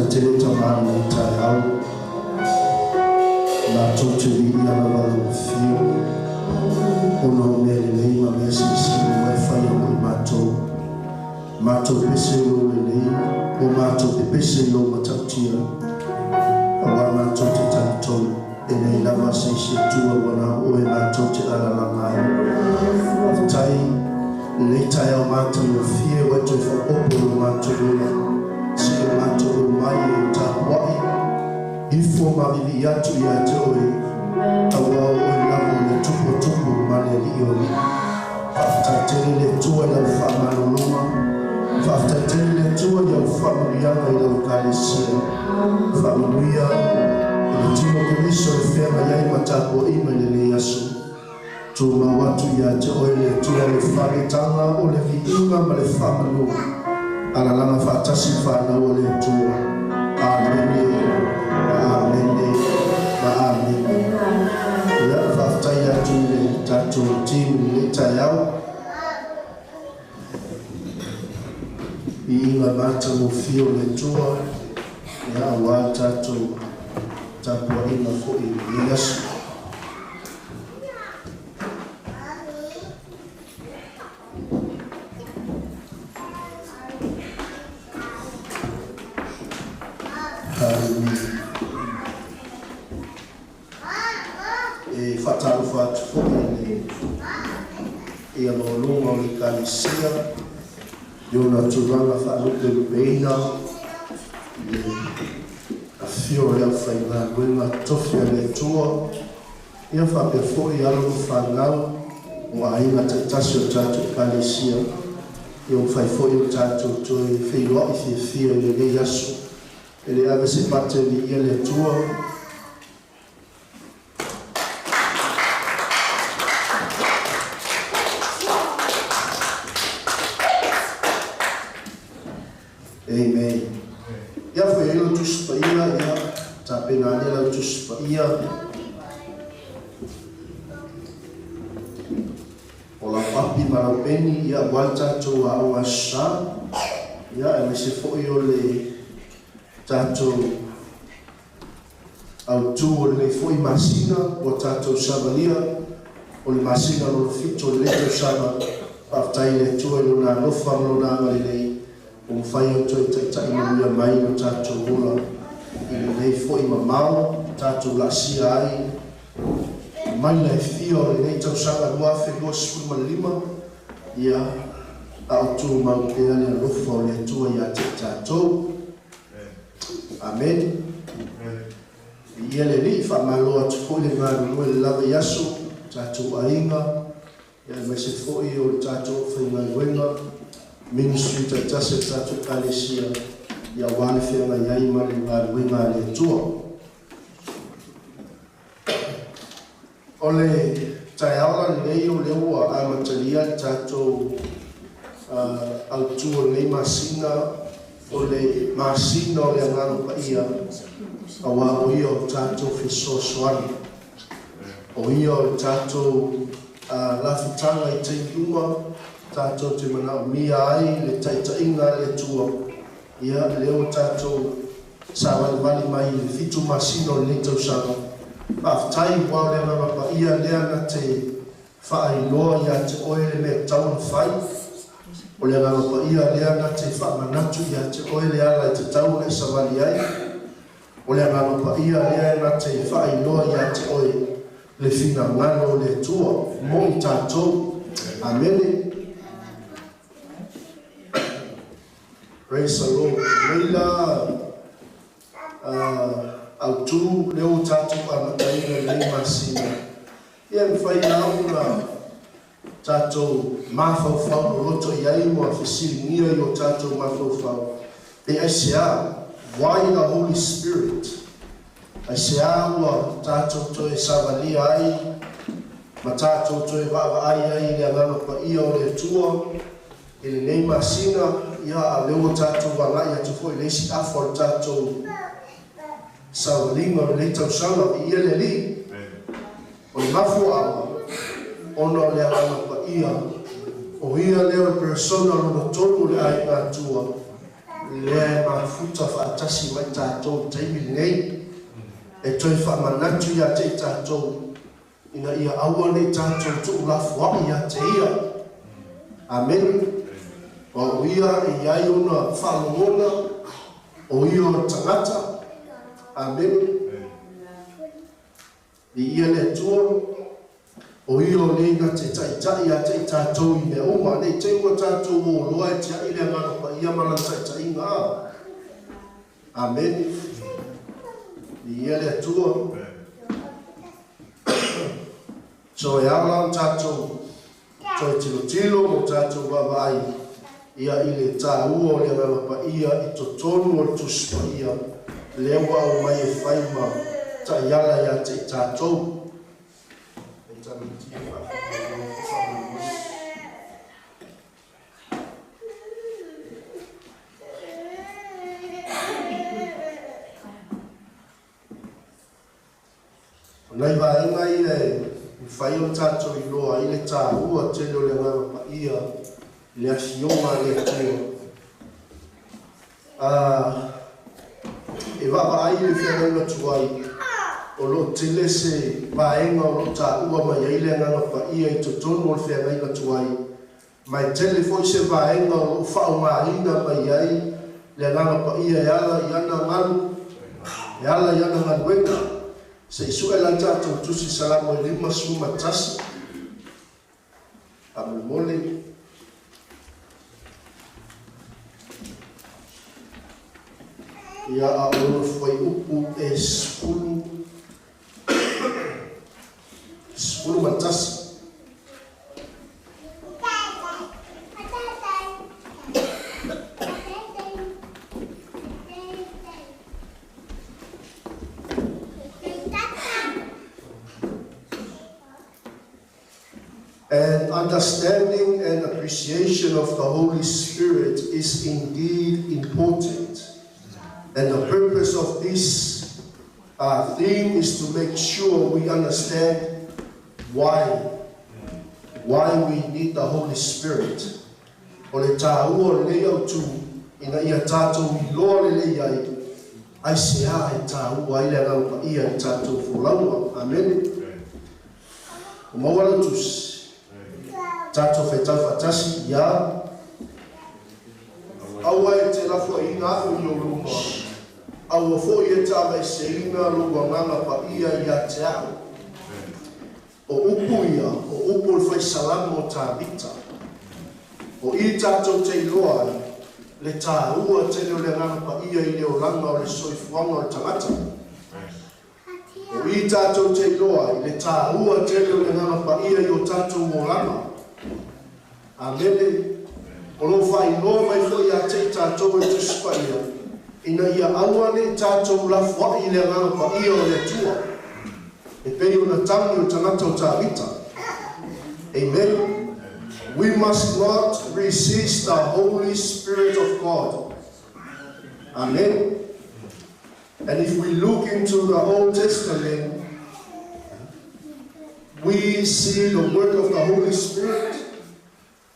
Faafetai tele Tama i lenei taeao, matou te viia lava lau Afio ona o mea lelei ma mea silisili ua e faia mo i matou. Matou pese i lou lelei, ua matou pepese i lou matautia, aua matou te talitonu e leai lava se isi Atua ua na o oe matou te alalaga ai. Faafetai i lenei taeao matagofie ua e toe faaopoopo i lo matou ola, seia matou omai e tapuai ifo ma vivii atu ia te oe, aua o oe lava o le Tupu o tupu ma le Alii o alii. Faafetai tele le Atua i lau faamalologa. Faafetai tele le Atua i au faamanuiaga i lau Ekalesia. Faamanuia i le tino Keriso e feagai ai ma tapuaiga i lenei aso. Tumau atu ia te oe le Atua le faaletaga o le viiga ma le faamanu. Alalaga faatasi fanau a le Atua. Amene, ma amene, ma amene. Ia, faafetai atu i le tatou team i lenei taeao. Viiga matagofie o le Atua, ia, aua le tatou tapuaiga foi i lenei aso. Hallelujah. E faatalofa atu foi i le paia maualuga o le Ekalesia i ona tulaga faalupelupeina i le afifio o le aufaigaluega totofi a le Atua, ia faapea foi alo ma fanau o aiga taitasi o le tatou Ekalesia, ia ua mafai foi ona tatou toe feiloai fiafia i lenei aso. E le ave se pate viia le Atua. Amen. Ia foi ai lau Tusi Paia, ia tapena ane lau Tusi Paia. O lau api ma lau peni, ia aua le tatou aoga Aso Sa, ia aemaise foi o le tatou autu o lenei foi masina ua tatou savalia, o le masina lona fitu o lenei tausaga. Faafetai i le Atua i Lona alofa ma Lona agalelei ua mafai ona toe taitai manuia mai lo tatou ola i lenei foi mamao tatou laasia ai maila e fia o lenei tausaga 2025, ia, a o tumau pea le alofa o le Atua ia te i tatou. Amene. Viia le Alii, faamalo atu foi le galulue le lava i aso, tatou aiga, ia aemaise foi o le tatou aufaigaluega, ministry taitasi a le tatou Ekalesia, ia aua le feagai ai ma le galuega a le Atua. O le taeao la lenei o lea ua amatalia le tatou autu o lenei masina, o le masina o le Agaga Paia, aua o ia o tatou fesoasoani. O ia o le tatou lafutaga i taimi uma tatou te manaomia ai le taitaiga a le Atua. Ia, lea ua tatou savalivali mai i le fitu masina o lenei tausaga. Faafetai aua o le Agaga Paia lea na te faailoa ia te oe le mea e tatau ona fai. O le Agaga Paia lea na te faamanatu ia te oe le ala e tatau ona e savali ai. O le Agaga Paia lea na te faailoa ia te oe le finagalo o le Atua mo i tatou. Amene. Praise the Lord. Nei la autu lea ua tatou amataina i lenei masina, ia e mafai lava ona tatou mafaufau loloto i ai ma fesiligia i o tatou mafaufau, pe aisea, why the Holy Spirit? Aisea ua tatou toe savalia ai ma tatou toe vaavaai ai i le Agaga Paia o le Atua i lenei masina, ia, a o lea ua tatou agai atu foi i le isi afa o le tatou savaliga o lenei tausaga, viia le Alii. O le mafuaaga, ona o le Agaga Paia, o Ia lea o le persona lona tolu o le Aiga Atua. lea e mafuta faatasi ma i tatou i le taimi lenei, e toe faamanatu ia te i tatou ina ia aua ne i tatou tuulafoai ia te Ia. Amene. Aua o Ia e i ai Ona faalogona, o Ia o le tagata. Amene. Viia le Atua, o Ia o le na te taitai ia te i tatou i mea uma, ne i te i ua tatou o loa e tiai le Agaga Paia ma Lana taitaiga. A. Amene. Viia le Atua. So e ala ona tatou toe tilotilo ma tatou vaavaai ia i le taua o le Agaga Paia i totonu o le Tusi Paia lea ua aumai e fai ma taiala ia te i tatou. O nai vaega ia e mafai ona tatou iloa ai le taua tele o le Agaga Paia i le Afioga a le Atua. A, e vaavaai i le feagaiga tuai, o lo o tele se vaega o lo o taua mai ai le Agaga Paia i totonu o le feagaiga tuai, ma e tele foi se vaega o lo o faaaogaina mai ai le Agaga Paia e ala i ana galu, e ala i ana galuega. Se i sue la tatou Tusi Salamo e 51, faamolemole. Ia, a o lona fuaiupu e 11. And understanding and appreciation of the Holy Spirit is indeed important. And the purpose of this theme is to make sure we understand why we need the Holy Spirit. O le taua o lenei autu ina ia tatou iloa lelei ai, aisea e taua ai le Agaga Paia i le tatou folauga. Amene. Ua maua lau tusi. Tatou faitau faatasi ia. Aua e te lafoaiina a'u i ou luma, aua foi e te aveeseina lou Agaga Paia ia te a'u. O upu ia, o upu o le Fai Salamo o Tavita. O i tatou te iloa ai le taua tele o le Agaga Paia i le olaga o le soifuaga o le tagata. O i tatou te iloa ai le taua tele o le Agaga Paia i o tatou olaga. Amene. O lo o faailoa mai foi ia te i tatou e Tusi Paia, ina ia aua ne i tatou lafoai i le Agaga Paia o le Atua, e pei ona tagi o le tagata o Tavita. Amen. We must not resist the Holy Spirit of God. Amen. And if we look into the Old Testament, we see the work of the Holy Spirit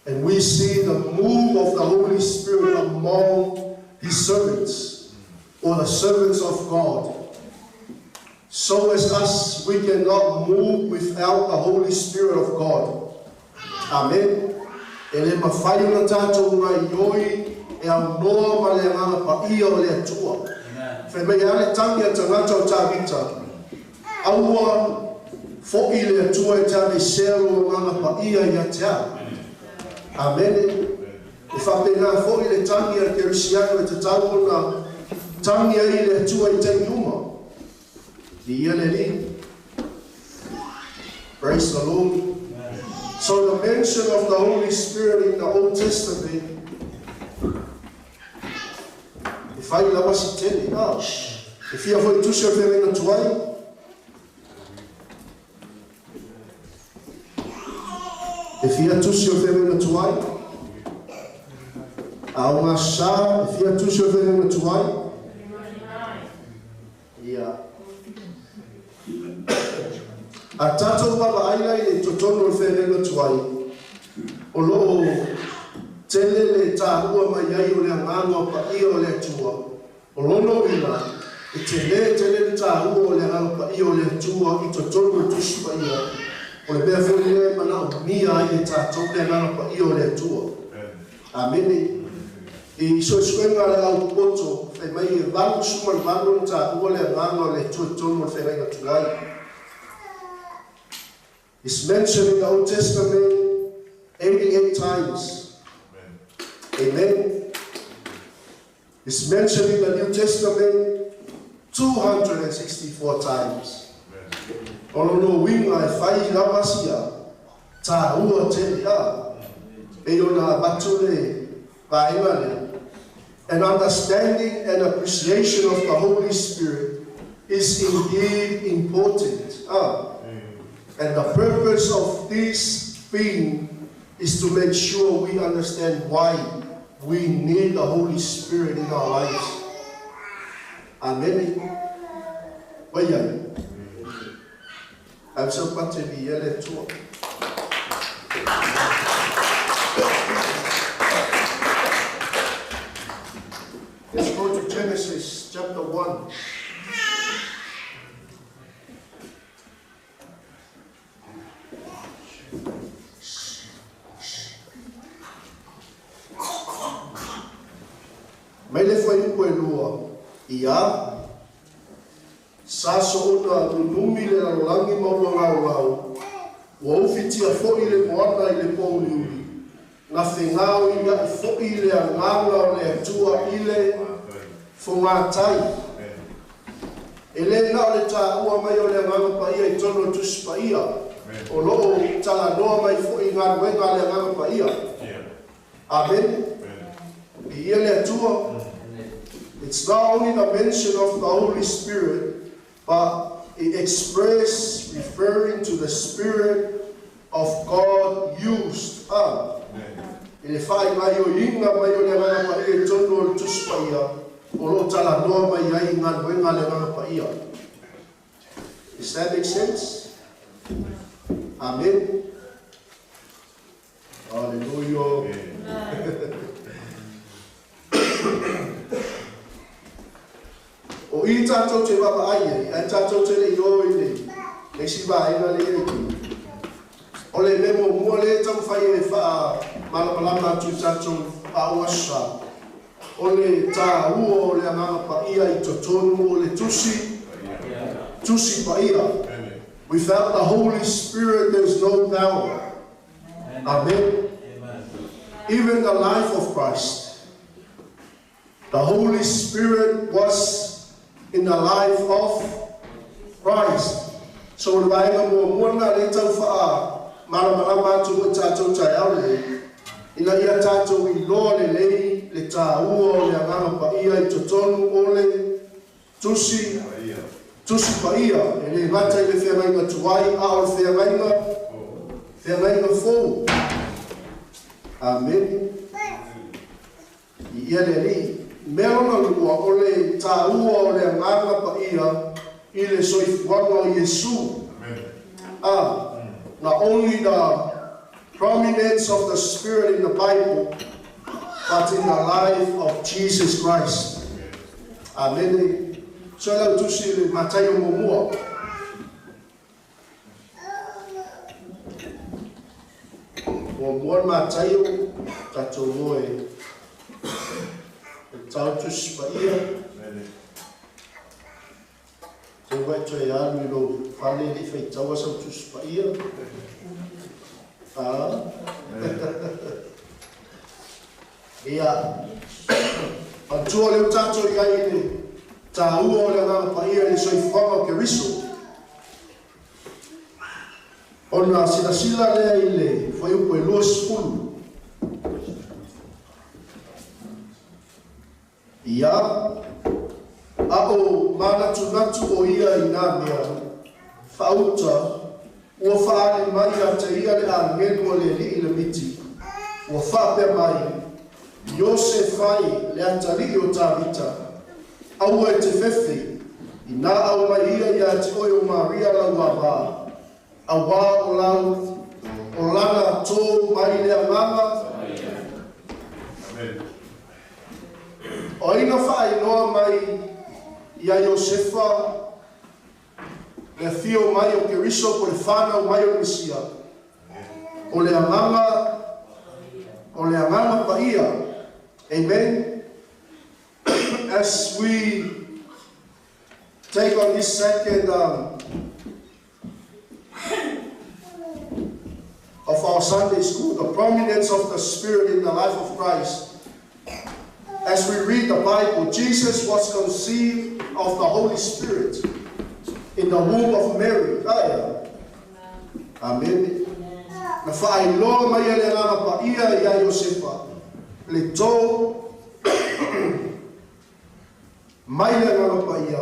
and we see the move of the Holy Spirit among His servants or the servants of God. So as us, we cannot move without the Holy Spirit of God. Amen. E le mafai ona tatou gaoioi e aunoa ma le Agaga Paia o le Atua. Fai mai lava le tagi a tagata o Tavita, Aua foi le Atua e te aveesea lou Agaga Paia ia te au. Amene. E faapena foi le tagi a le Kerisiano e tatau ona tagi ai i le Atua i taimi uma. Viia le Alii. Praise the Lord. So the mention of the Holy Spirit in the Old Testament, e fai lava si tele. Ah, e fia foi tusi o le feagaiga tuai. E fia tusi o le feagaiga tuai. A o ngā sa, e fia tusi o le feagaiga tuai. Ia. A tatou vaavaai la i le totonu o le feagaiga tuai, o lo o Tele le taua mai ai o le agaga paia o le Atua. O lona uiga, e tele tele le taua o le agaga paia o le Atua i totonu o le Tusi Paia. O le mea foi lea e manaomia ai e tatou le agaga paia o le Atua. Amene. I suesuega a le au popoto, fai mai e 88 ona taua le agaga o le Atua i totonu o le feagaiga tuai. It's mentioned in the Old Testament 88 times. Amen. It's mentioned in the New Testament 264 times. O lona uiga e fai lava sia taua tele a. E ona avatu le vaega lea. An understanding and appreciation of the Holy Spirit is indeed important. And the purpose of this theme is to make sure we understand why we need the Holy Spirit in our lives. Amen. Wai ai. Ai sau pate vi ele tua. Let's go to Genesis chapter 1. Mai le fuaiupu e 2, ia, sa soona nunumi le lalolagi ma ua gaogao, ua ufitia foi le moana i le pouliuli, na fegaoiaʻi foi le agaga o le Atua i le fogatai. E le na o le taua mai o le agaga paia i totonu o le Tusi Paia, o loo talanoa mai foi galuega a le agaga paia. Amen. Viia le Atua. It's not only the mention of the Holy Spirit, but it express referring to the Spirit of God used. I le faagaoioiga mai o le agaga paia i totonu o le Tusi Paia, o loo talanoa mai ai galuega a le agaga paia. Does that make sense? Amen. Hallelujah. O i tatou te vaavaai ai, ae tatou te le i o i le isi vaega lea i i. O le mea muamua lea e taumafai e faamalamalama atu i tatou a o aso sa, o le taua o le agaga paia i totonu o le Tusi Paia. Without the Holy Spirit there is no power. Amen. Even the life of Christ. The Holy Spirit was in the life of Christ. So le vaega muamua lena lea tau faamalamalama atu mo i tatou taeao lenei, ina ia tatou iloa lelei le taua o le agaga paia i totonu o le Tusi Paia, e le gata i le feagaiga tuai, a o le feagaiga fou. Amene. Viia le Alii. Mea lona lua, o le taua o le agaga paia i le soifuaga o Iesu. Not only the prominence of the Spirit in the Bible, but in the life of Jesus Christ. Amene. So lau tusi le Mataio muamua. Muamua le Mataio, tatou o e tau Tusi Paia. Te wai toe alu i lou fale le i faitaua sau Tusi Paia. Ah. Ia, manatua lea ua tatou i ai i le taua o le agaga paia i le soifuaga o Keriso. Ona silasila lea i le fuaiupu e 20. Ia, a o manatunatu o ia i nā mea, faauta, ua faaali mai ia te ia le agelu o le Alii i le miti, ua faapea mai, Iosefa e le atalii o Tavita, aua e te fefe, inā aumai ia iā te oe o Maria lau āmā, auā o lau o lana tō mai le agaga. O ai na faailoa mai ia Iosefa le afio mai o Keriso po le fanau mai o le Mesia? O le agaga, o le agaga paia. Amen. As we take on this second of our Sunday school, the prominence of the Spirit in the life of Christ. As we read the Bible, Jesus was conceived of the Holy Spirit in the womb of Mary. Amen. Na faailoa mai e le agaga paia ia Iosefa le to mai le agaga paia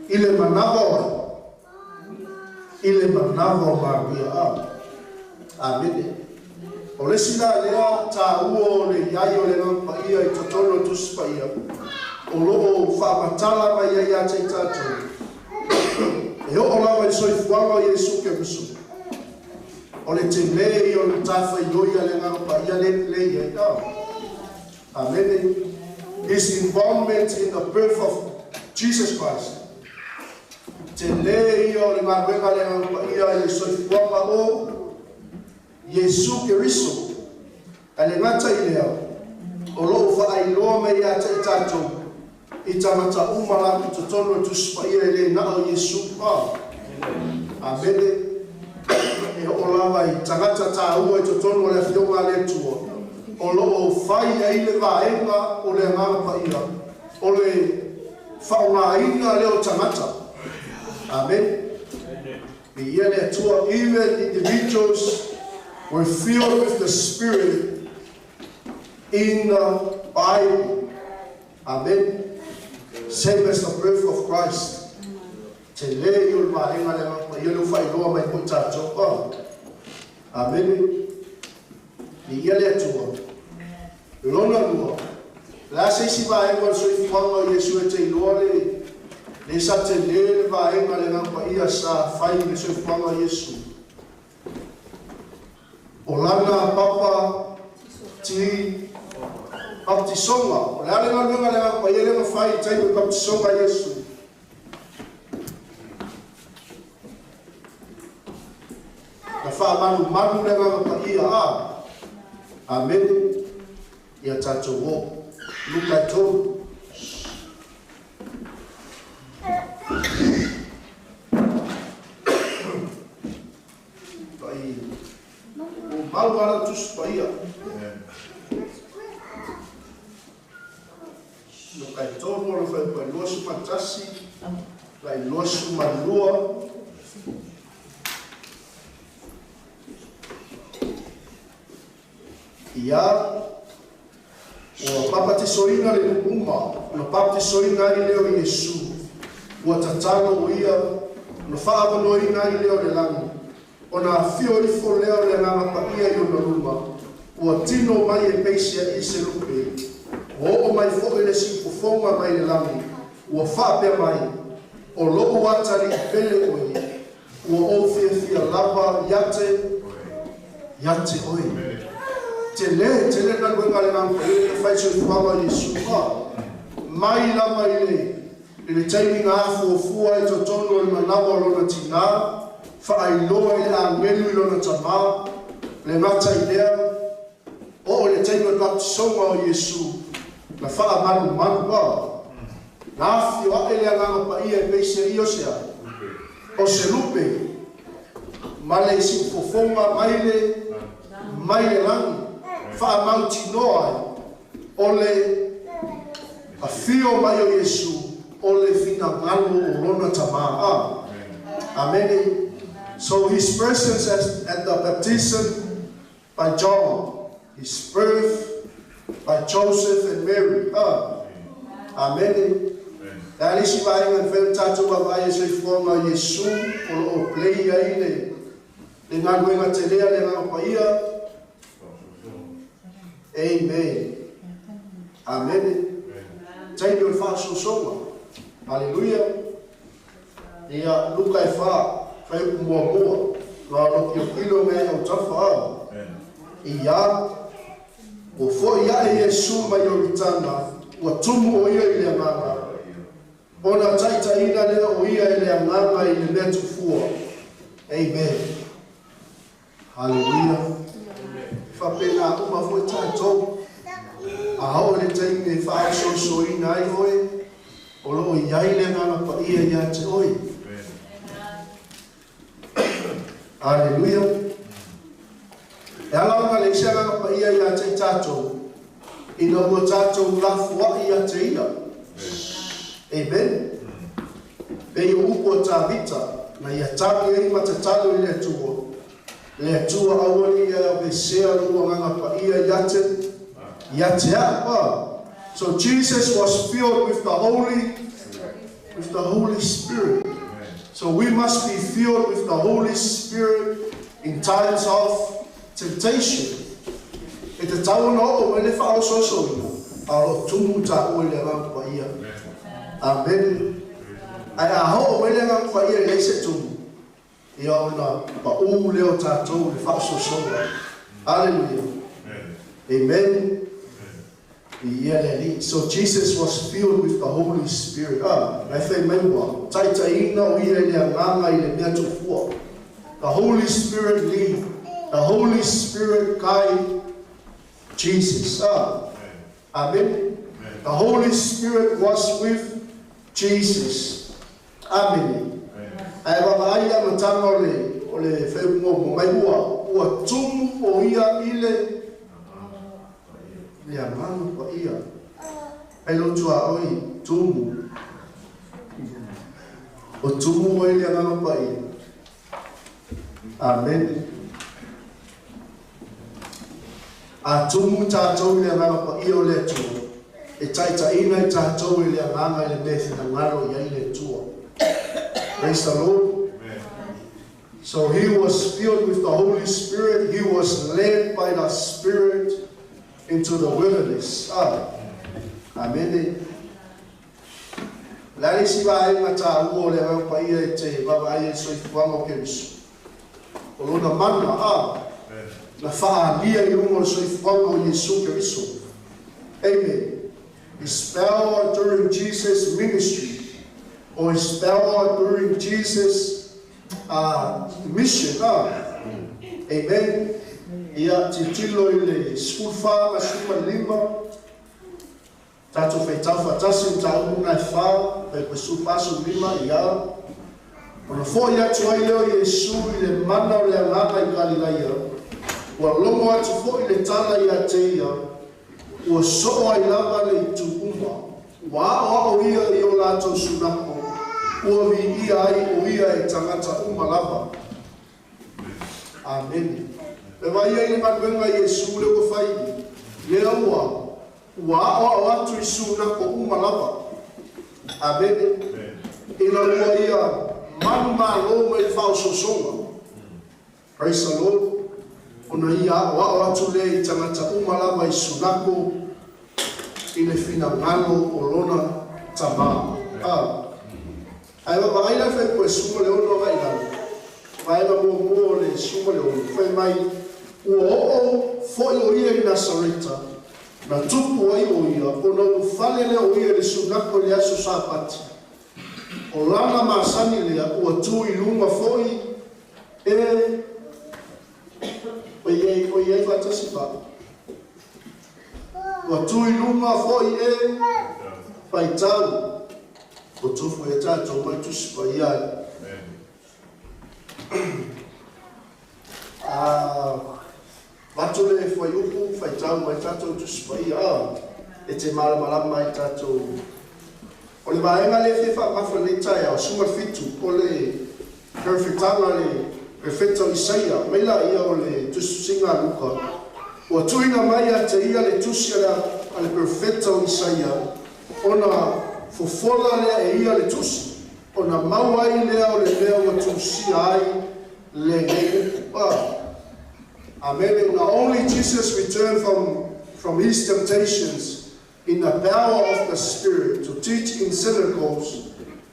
i le manava o ai? I le manava o Maria. Amene. O le isi la lea taua o le i ai o le Agaga Paia i totonu o le Tusi Paia, o lo o faamatala mai ai ia te i tatou, e oo lava i le soifuaga o Iesu Keriso, o le tele ia o le matafaioi a le Agaga Paia lea e play ai. Amene. His involvement in the birth of Jesus Christ. Tele ia o le galuega a le Agaga Paia i le soifuaga o Iesu Keriso. Ae le gata i lea, o lo o faailoa mai ia te i tatou i tagata uma latou i totonu o le Tusi Paia e le na o Iesu. Amene. E oo lava i tagata taua i totonu o le Afioga a le Atua, o lo o fai ai le vaega o le Agaga Paia, o le faaaogaina lea o tagata. Amene. Viia le Atua. Even individuals were filled with the Spirit in the Bible. Amen. Same as the birth of Christ. Tele ia o le vaega le Agaga Paia lea ua faailoa mai mo i tatou. Amene. Viia le Atua. Lona lua, o le a se isi vaega o le soifuaga o Iesu e te iloa le le sa tele le vaega le Agaga Paia sa fai i le soifuaga o Iesu? O lana papa ti baptisoga. O le a le galuega a le Agaga Paia lea na fai i le taimi o le baptisoga a Iesu? Na faamalumalu le Agaga Paia a. Amene. Ia tatou o. Luka e 3. Pai, o mau ala Tusi Paia. Luka e 3, ona whai 21, lai 22. Ia, ua papatisoina le nuu uma, ona papatisoina ai lea o Iesu. Ua tatalo o ia, ona faaavanoaina ai lea o le lagi, ona afio ifo lea o le Agaga Paia i ona luma, ua tino mai e peisiaʻi se lupe, ua oo mai foi le siufofoga mai le lagi, ua faapea mai, O lou atalii pele oe, ua ou fiafia lava ia te, ia te oe. Tele, tele le galuega a le Agaga Paia lea na fai i le soifuaga o Iesu. Mai lava i le, i le taimi na afuafua ai totonu o le manawa o lona tinā, faailoa i le agelu i lona tamā, le gata i lea, oo i le taimi o le baptisoga o Iesu, na faamalumalu a. Na afio aʻe le Agaga Paia e peisiaʻi o se a? O se lupe ma le siufofoga mai le mai le lagi, faamautinoa ai o le afio mai o Iesu o le finagalo o lona Tamā. A. Amene. So his presence at the baptism by John, his birth by Joseph and Mary. A. Amene. Le a le isi vaega e mafai ona tatou vaavaai ai soifuaga o Iesu o lo o play ai le le galuega tele a le Agaga Paia? Amen. Amene. Taimi o le faasoasoga. Haleluia. Ia, Luka e 4, fuaiupu muamua. Loa lokiokilo mea i autafa a. Ia, ua fo'i ae Iesu mai Ioritana, ua tumu o ia i le Agaga, ona taitaiina lea o ia e le Agaga i le mea tuufua. Amen. Haleluia. Faapena uma foi tatou. A oo i le taimi e faaososoina ai oe, o lo o i ai le Agaga Paia ia te oe. Haleluia. E ala ona leai se Agaga Paia ia te i tatou, ina ua tatou lafoai ia te ia. Amen. Pei o upu a Tavita, na ia tagi ai ma tatalo i le Atua, Le Atua aua ne i aveesea lou Agaga Paia ia te a'u. So Jesus was filled with the Holy Spirit. So we must be filled with the Holy Spirit in times of temptation. E tatau ona oo mai le faaososoina, a o lo o tumu taua i le Agaga Paia. Amen. Ae a oo mai le Agaga Paia e leai se tumu, ia ona paū lea o tatou i le faaososoga. Hallelujah. Amen. Ia le Alii. So Jesus was filled with the Holy Spirit. Ah, na fai mai ua taitaiina o ia i le Agaga i le mea tuufua. The Holy Spirit lead. The Holy Spirit guide Jesus. Ah. Amen. The Holy Spirit was with Jesus. Amen. Ae vaavaai le amataga o le fuaiupu mai ua tumu o ia i le Agaga Paia. Ai lotu a oi tumu. O tumu o i le Agaga Paia. Amen. A tumu tatou i le Agaga Paia o le Atua, e taitaiina i tatou i le Agaga i le mea finagalo i ai le Atua. Praise the Lord. So he was filled with the Holy Spirit. He was led by the Spirit into the wilderness. Ah. Amen. Le a le isi vaega taua o le Agaga Paia e te vaavaai ai soifuaga o Keriso? O lona mana a na faaalia i luga o le soifuaga o Iesu Keriso. Amen. His power during Jesus' ministry or his power during Jesus' mission. Ah. Amen. Ia tilotilo i le 14 ma 15. Tatou faitau faatasi mataupu na e fa, fuaiupu 14, 15 ia. Ona fo'i atu ai lea o Iesu i le mana o le Agaga i Kalilaia, ua logo atu fo'i le tala ia te ia, ua soo ai lava le itu uma. Ua aoao ia i o latou sunako, ua viia ai o ia e tagata uma lava. Amene. Le vaai i le galuega Iesu le ua fai, lea ua aoao atu i sunako uma lava. Amene. Ina ua ia manumalo mai le faaososoga. Praise the Lord. Ona ia aoao atu lea i tagata uma lava i sunako i le finagalo o lona Tamā. Ah. Ae vaavaai la fuaiupu 16 agai i lalo. Vaega muamua o le 16. Fai mai, ua oo foi o ia i Nasareta, na tupu ai o ia, ona ulufale lea o ia i le sunako i le aso Sapati. O lana masani lea, ua tu i luga foi e o i ai faatasi pa. Ua tu i luga foi e faitau. O tofu e tatou mai Tusi Paia ai. Ah, vato le fuaiupu faitau mai tatou Tusi Paia ah, e te malamalama ai tatou. O le vaega lea e fia faamamafa nei taeao, 17, o le perofetaga le perofeta o Isaia, mai la ia o le tusitusiga a Luka. Ua tuuina mai ia te ia le tusi a le perofeta o Isaia, ona fofola lea e ia le tusi, ona maua ai lea o le mea ua tusia ai lenei upu. Ah. Amen. Not only Jesus returned from his temptations in the power of the Spirit to teach in synagogues,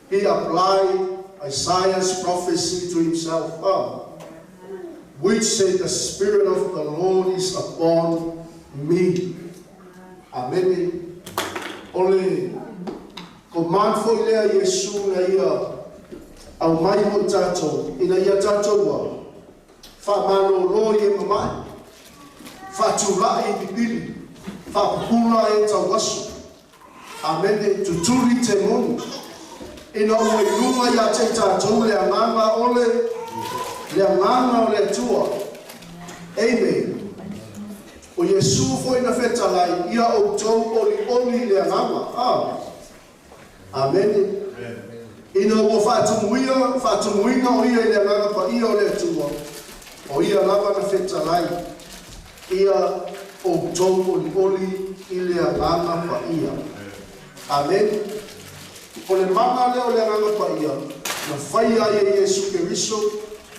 he applied Isaiah's prophecy to himself. Ah. which said, The Spirit of the Lord is upon me. Amene. O le command foi lea a Iesu ina ia aumai mo i tatou, ina ia tatou ua faamalolo i e mamae, faatulai i pipili, faapupula e tauaso. Amene. Tutuli temoni. Ina ua i luga ia te i tatou le agaga o le le agaga o le Atua. Amen. O Iesu foi na fetalai, Ia outou olioli i le agaga. Ah. Amene. Ina ua faatumuia, faatumuina o ia i le agaga paia o le Atua, o ia lava na fetalai, Ia outou olioli i le agaga paia. Amene. O le mana lea o le Agaga Paia na faia ai e Iesu Keriso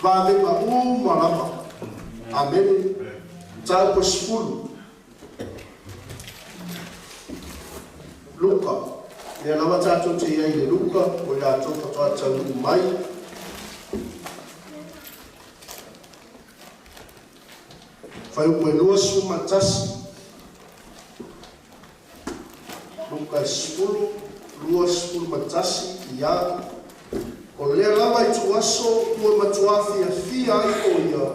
vavega uma lava. Amene. Mataupu e 10. Luka. Lea lava tatou te i ai i le Luka, o i latou faatoa taunuu mai. Fuaiupu e 21. Luka 10, 21, Ia, o lea lava ituaso ua matuā fiafia ai ʻo ia.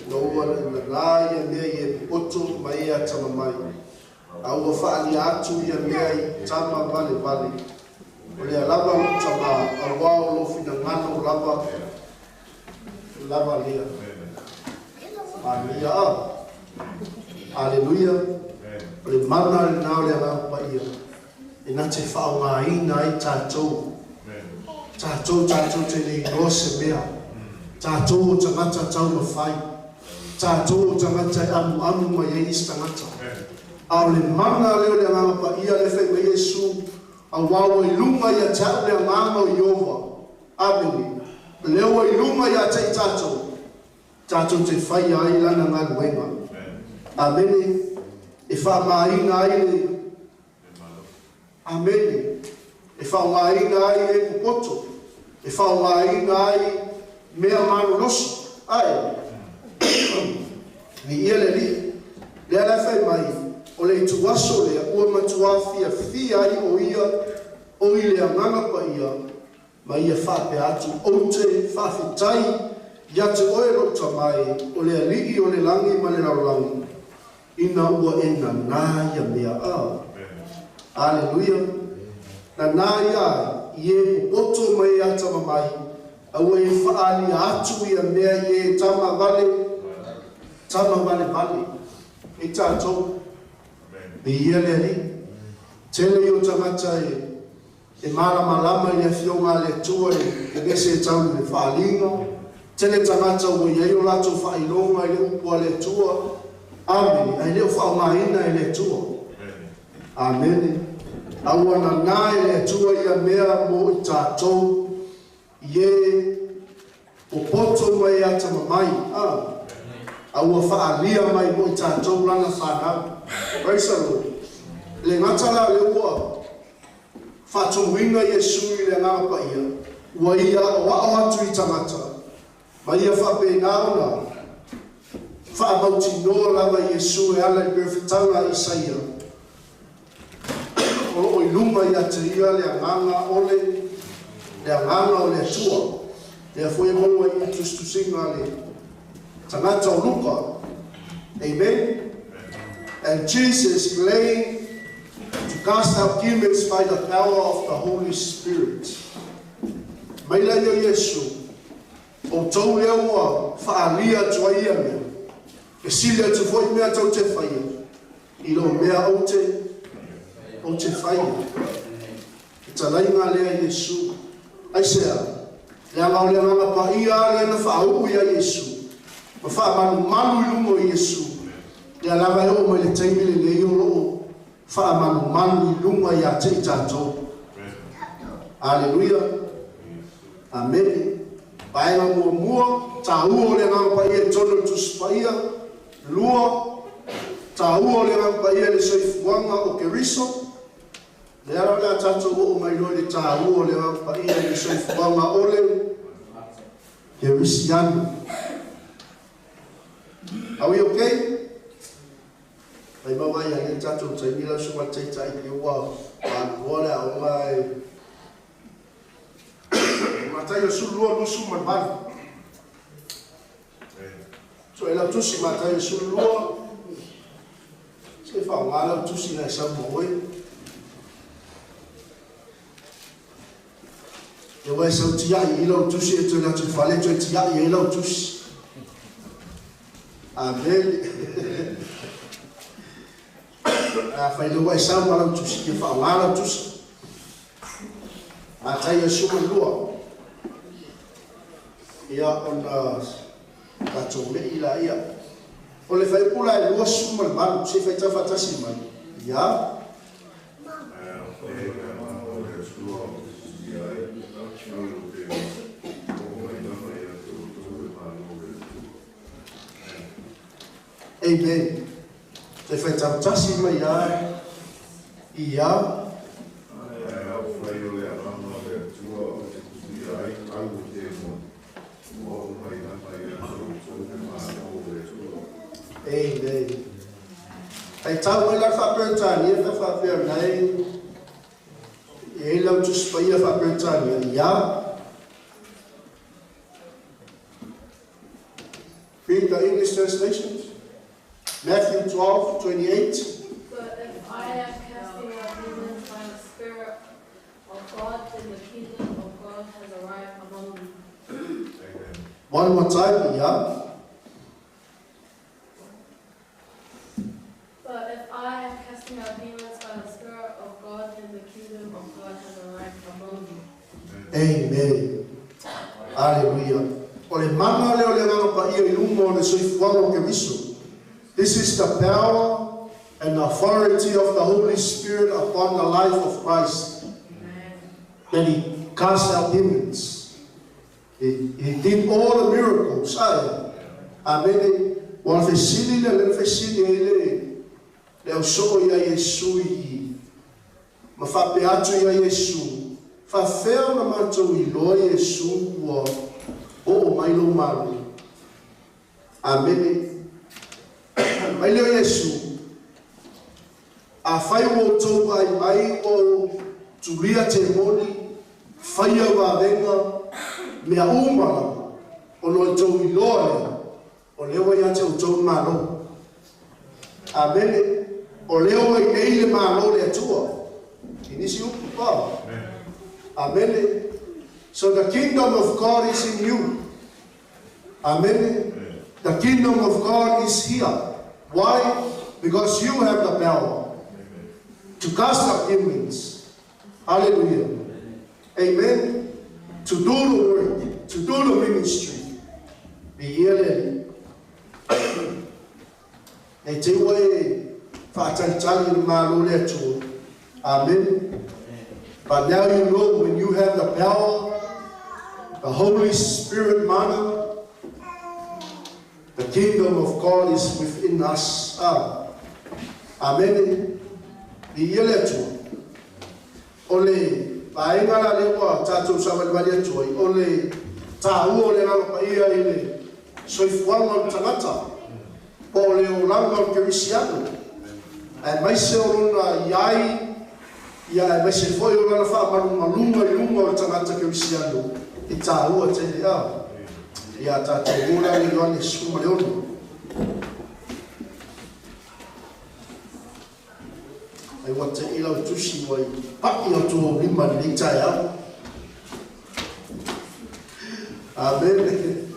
Ina ua nanā ia mea i e popoto ma e atamamai, a ua faaalia atu ia mea i tama valevale, o lea lava lou tamā, auā o lou finagalo lava, lava lea. Aleluia! Aleluia! O le mana lenā o le Agaga Paia e na te faaaogaina ai tatou. Tatou, tatou te le iloa se mea. Tatou o tagata taumafai. Tatou o tagata e amuamu mai ai isi tagata. A o le mana lea o le Agaga Paia lea e fai mai Iesu, Auā ua i luga ia te au le Agaga o Ieova. Amene. O lea ua i luga ia te i tatou, tatou te faia ai Lana galuega. Amene. E faamāina ai le. Amene. E faaaogaina ai e popoto, e faaaogaina ai mea malolosi. Ae, viia le Alii. Lea la e fai mai, o le ituaso lea ua matuā fiafia ai o ia o i le Agaga Paia, ma ia faapea atu, Ou te faafetai ia te oe lou Tama e, o le Alii o le lagi ma le lalolagi, ina ua e nanā ia mea. A. Aleluia! Nanā ia ai, i e popoto ma e atamamai, a ua e faaalia atu ia mea i e tama vale, tama valevale. E tatou, viia le Alii. Tele ia o tagata e. E malamalama i le Afioga a le Atua e vevese e tau i le faaaliga. Tele tagata ua i ai o latou faailoga i le upu a le Atua. Amene. Ae le o faaaogaina e le Atua. Amene. A ua nanā e le Atua ia mea mo i tatou i e popoto ma e atamamai, a, a ua faaalia mai mo i tatou lana fanau. Praise the Lord. E le gata la lea ua faatumuina Iesu i le Agaga Paia, ua ia aʻoaʻo atu i tagata, ma ia faapena ona faamautinoa lava Iesu e ala i perofetaga a Isaia, o lo o i luga ia te ia le Agaga o le le Agaga o le Atua. Lea foi e maua i tusitusiga a le tagata o Luka. Amen. And Jesus claimed To cast out demons by the power of the Holy Spirit. Mai laia o Iesu, outou lea ua faaalia atu ai ia mea, e sili atu foi mea tou te faia, i lo mea ou te, ou te faia. Fetalaiga lea a Iesu. Aisea? Leaga o le Agaga Paia lea na faauu ia Iesu, ma faamalumalu i luga o Iesu, lea lava e oo mai le taimi lenei o lo o faamalumalu i luga ia te i tatou. Aleluia! Amene. Vaega muamua, taua o le Agaga Paia i totonu o le Tusi Paia. Lua, taua o le Agaga Paia i le soifuaga o Keriso. Le ala o le a tatou oo mai loa i le taua o le Agaga Paia i le soifuaga o le Kerisiano. Are we okay? Fai mau ai le tatou taimi lau susuga i le taitai le ua aluloa le aoga e Mataio 12 28. So e lau tusi Mataio 12 se whaonga lau tusi na e sau ma oe. E wai sau tiai i lau tusi e toe latu fale toe tiai e lau tusi. Amen. A whai le wai sau ma lau tusi ke whaonga lau tusi. Mataio 12. Ia ona tatou mei la ia. O le fuaiupu la e 28, se faitau faatasi mai. Ia. Ae afai le agaga o le Atua ou te tuia ai au i temoni, oo mai lava ia te outou le Malo o le Atua. Amen. Se faitau tasi mai ia. Ia. Ae afai o le agaga o le Atua ou te tuia ai au i temoni, ua oo mai lava ia te outou le Malo o le Atua. Amen. Faitau mai la faa-Peretania fa faapea nei e lau tusi paia faa-Peretania. Ia. Read the English translations. Matthew 12:28. But if I am casting out demons by the Spirit of God, then the kingdom of God has arrived among you. Amen. One more time. Yeah. But if I am casting out demons by the Spirit of God, then the kingdom of God has arrived among you. Amen. Hallelujah. O le mana lea o le Agaga Paia i luga o le soifuaga o Keriso. This is the power and authority of the Holy Spirit upon the life of Christ. That he cast out demons. He did all the miracles. Ae. Amen. Ua fesili le fesili ai le au soo ia Iesu i ma faapea atu ia Iesu. Faafefea ona matou iloa Iesu ua oo mai lou malo. Amene. Mai leo Iesu. Afai ua outou vaai mai ua ou tulia temoni, faia vavega, mea uma lava, ona outou iloa lea, o lea ua ia te outou le malo. Amene. O lea ua i nei le malo le Atua. I nisi upu pa. Amen. So the kingdom of God is in you. Amen. The kingdom of God is here. Why? Because you have the power to cast out demons. Hallelujah. Amen. To do the work, to do the ministry. Viia le Alii. E te ua e faatalitali le malo le Atua. Amen. But now you know when you have the power, the Holy Spirit mana, the kingdom of God is within us. Ah. Amen. Viia le Atua. O le vaega la lea ua tatou savalivali atu ai, o le taua o le Agaga Paia i le soifuaga o le tagata, po o le olaga o le Kerisiano, aemaise o lona iai, ia aemaise foi o lana faamalumaluga i luga o le tagata Kerisiano, e taua tele a. Ia tatou o la le Ioane 16. Ai ua te i lau tusi ua i pai o tua lima lenei taeao. Amen.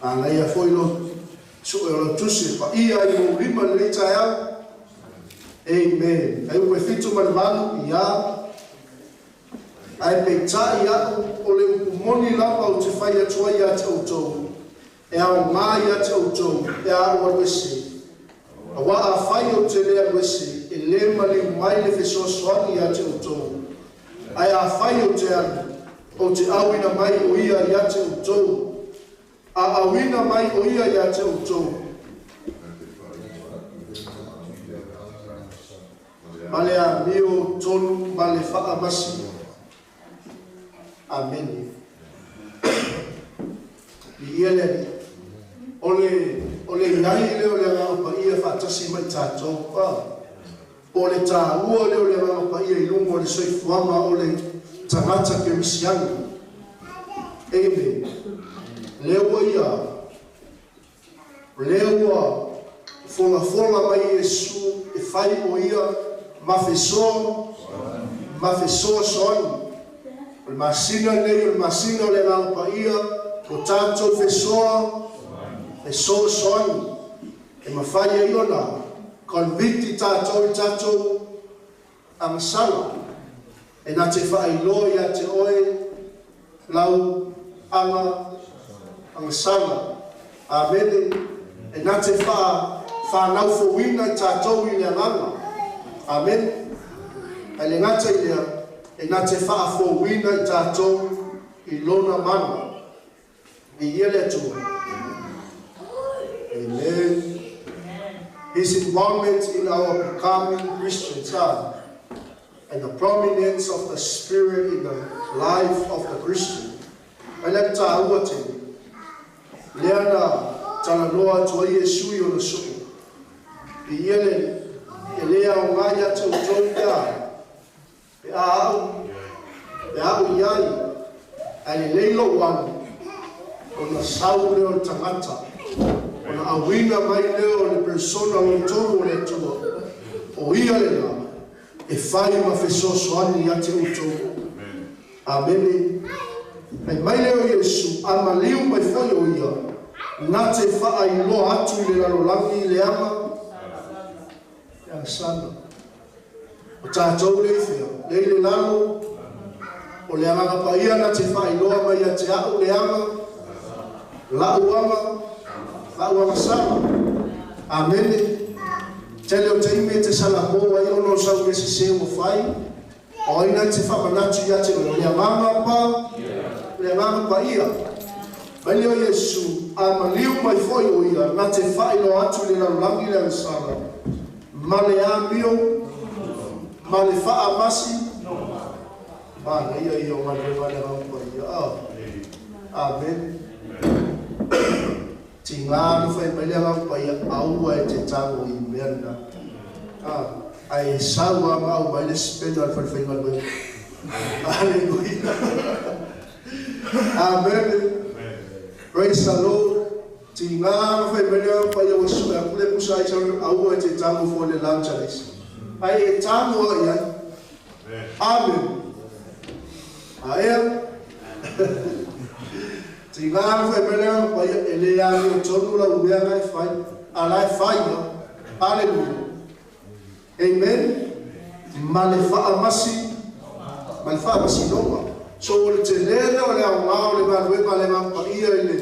Manaia foi lo sue o lau tusi e paia ai mou lima lenei taeao. Amen. Fuaiupu e 7 ma le 8, ia. Ae peitai a'u o le upu moni lava ou te fai atu ai ia te outou, e aogā ia te outou pe a ou alu ese. Auā afai ou te le alu ese, e lē maliu mai le Fesoasoani ia te outou. Ae afai ou te alu, ou te auina mai o ia ia te outou. A auina mai o ia ia te outou. Ma le amio tonu ma le fa'amasi. Amene. Viia le Alii. O le, o le i ai lea o le Agaga Paia faatasi ma i tatou, a, po o le taua lea o le Agaga Paia i luga o le soifuaga o le tagata kerisiano. Amen. Lea ua ia, lea ua folafola mai Iesu e fai o ia ma fesoa, ma fesoasoani. O le masina lenei o le masina o le Agaga Paia, o tatou fesoa, fesoasoani. E mafai ai ona convict i tatou i tatou agasala. E na te faailoa ia te oe lau aga agasala. Amene. E na te whanau fouina i tatou i le agaga. Amen. Ai le gata i lea, e na te faafouina i tatou i lona mana. Viia le Atua. Amen. His involvement in our becoming Christians and the prominence of the Spirit in the life of the Christian. Mai le tāua tele. Lea na talanoa atu ai Iesu i ona soo. Viia le e le aoga ia te outou pe a au, pe au iai, ae lelei lou alu, ona sau lea o le tagata, ona auina mai lea o le persona lona tolu o le Atua, o ia lena, e fai ma fesoasoani ia te outou. Amene. Fai mai lea o Iesu, a maliu mai foi o ia, na te faailoa atu i le lalolagi le aga, le agasala. O tatou le i fea, le i le lalo, o le Agaga Paia na te faailoa mai ia te au le aga, la'u aga, la'u agasala. Amene. Tele o taimi e te salamo ai ona o sau mea sesē ua fai, o ai na te faamanatu ia te oe, o le Agaga pa, le Agaga Paia. Mai lea o Iesu, a maliu mai foi o ia, na te faailoa atu i le lalolagi le agasala, ma le amio, ma le fa'amasi. Manaia ia o galuega a le Agaga Paia. Ah. Amen. Tigā na fai mai le Agaga Paia, aua e te tago i mea lena. Ah. Ae sau lava ma aumai le sipena o le falefaigaluega. Aleluia. Amen. Praise the Lord. Tigā na fai mai le Agaga Paia ua sue atu le pusa ai sau aua e te tago fua i le lunch a le isi. Ae e tago lava i ai. Amen. Aea. Tigā na fai mai le Agaga Paia e le amiotonu lau mea na e fai, a la e fai lava. Aleluia. Amen. Ma le fa'amasi, ma le fa'amasinoga. So o le tele lea o le aoga o le galuega a le Agaga Paia i le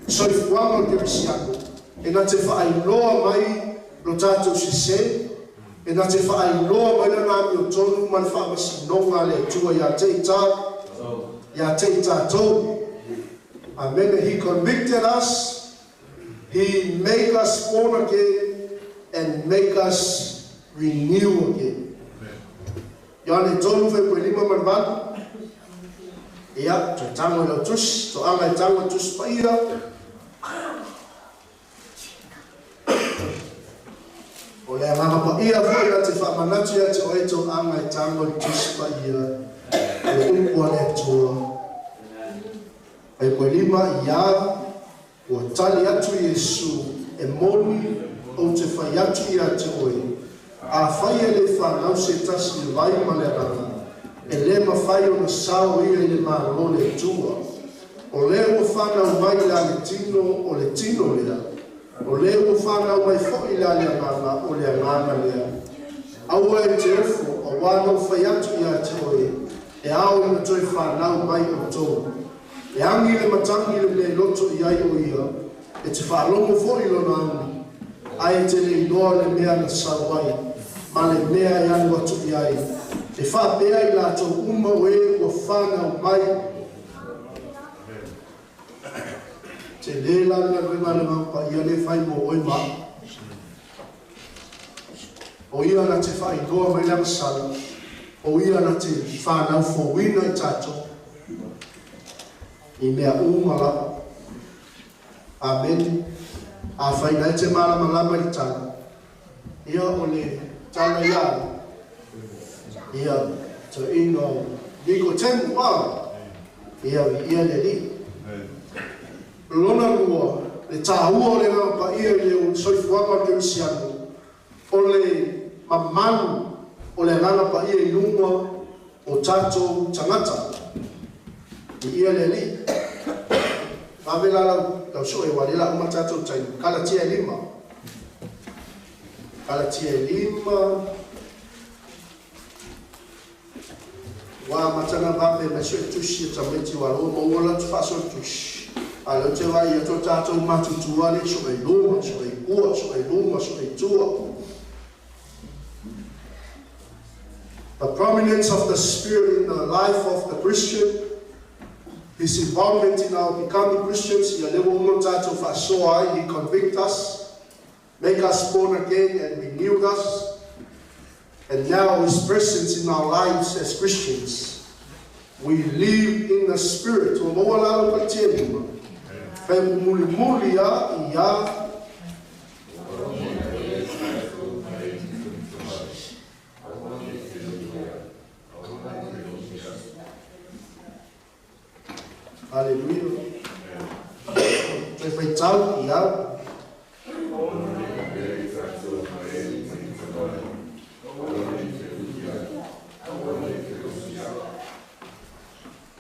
soifuaga o le kerisiano, e na te faailoa mai lo tatou sesē, e na te faailoa mai lana amiotonu ma le fa'amasinoga a le Atua ia te i ta, ia te i tatou. Amene. He convicted us, He make us born again and make us renew again. Ioane 3 fuaipue 5 ma le 8. Ia, toe tago i lau tusi, toaga e tago i Tusi Paia. O le Agaga Paia foi na te faamanatu ia te oe toaga e tago i Tusi Paia, le upu a le Atua. Fuaipue 5, ia, Ua tali atu Iesu, E moni, ou te fai atu ia te oe, afai e le fanau se tasi i le vai ma le Agaga, e le mafai ona sao ia i le Malo o le Atua. O le ua fanau mai la le tino, o le tino lea. O le ua fanau mai foi la le Agaga, o le Agaga lea. Aua e te ofo, auā na ou fai atu ia te oe, e ao ina toe fanau mai outou. E agi le matagi i le mea i loto i ai o ia, e te faalogo foi i lona agi, ae e te le iloa le mea na sau ai, ma le mea e alu atu i ai. E faapea i latou uma o e ua fanau mai. Tele la le galuega a le Agaga Paia lea e fai mo oe ma au. O ia na te whailoa mai le agasala. O ia na te whanau fōwina i tātou. I mea uma lava. Amen. A whaina e te malamalama i le tala. Ia o le tala ia. Ia te ino niko temu a. Ia ia le li. Lona lua, le tāua o le ngā pa ia i le soifuaga o le kerisiano. O le mamalu o le ngā pa ia i lunga o tātou tangata. I ia le li. Vave la lau so e wale la uma tātou taimi. Kalatia e 5. Kalatia e 5. Wa matana vave mai so e tusi e tameti wa lo mo wala tu faso tusi. A leo te vai ia tō tātou matutua le so e luma, so e ua, so e luma, so e tua. The prominence of the Spirit in the life of the Christian, His involvement in our becoming Christians, ia lewa umo tātou whasoa ai, He convict us, make us born again and renewed us. And now His presence in our lives as Christians. We live in the Spirit. O maua lalo ka te lima. Whai muli muli a ia. Hallelujah. Te whai tau ia.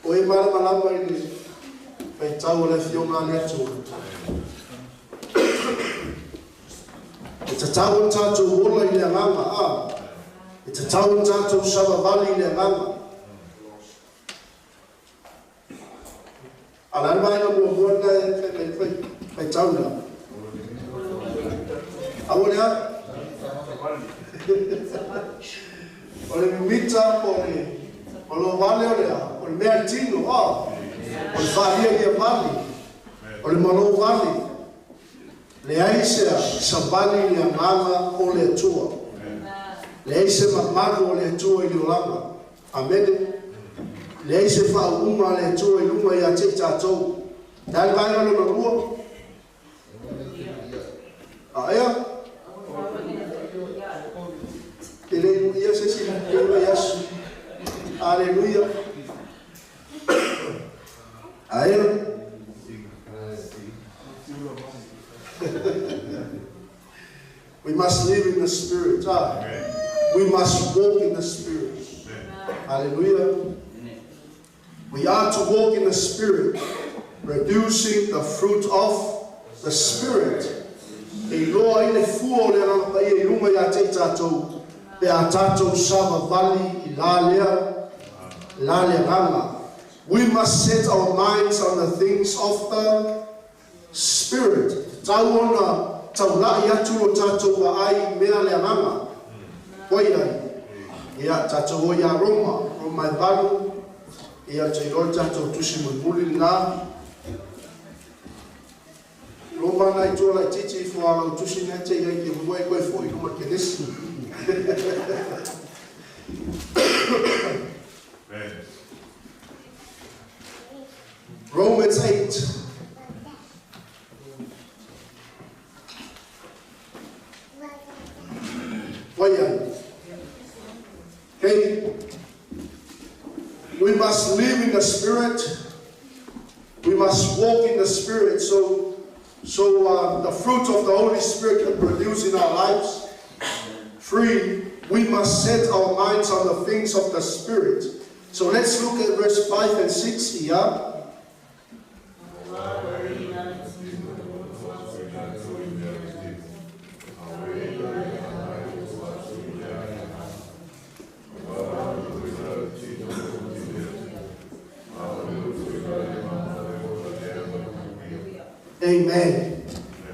O e malamalama i le whai tau o le fionga le atua. E te tau o tātou ola i le anganga a. E te tau o tātou savavali i le anganga. A la vaega mua mua na e whai tau na. A o lea? O le mimita o le o lo vale o lea, o le mea tino, a. O le whalia ia vali. O le malo vali. Le ai sea savali le anganga o le atua. Le ai se mamalu o le atua i le olanga. Amene. Le ai se whaunga le atua i lunga ia te tātou. Le ai vaega lona lua. A ea. Te le ia se si le iasu. Aleluia. A ea. We must live in the Spirit. We must walk in the Spirit. Hallelujah. We are to walk in the Spirit, producing the fruit of the Spirit. E loa i le fua o le anganga paia i lunga ia te tātou, pe a tātou savavali i la lea nganga. We must set our minds on the things of the Spirit. Tau ona, tau lai atu o tātou wa ai mea le anganga. Koi ai. Ia tātou o ia Roma, Roma e 8, ia te roi tātou tusi mulimuli ngā. Roma nai tua lai titi i fua lau tusi nei te ia i ke mua e koe fo i luma ke nesi. Romans 8. Okay. We must live in the Spirit. We must walk in the Spirit. So the fruit of the Holy Spirit can produce in our lives. 3, we must set our minds on the things of the Spirit. So let's look at verse 5 and 6 here. Amen.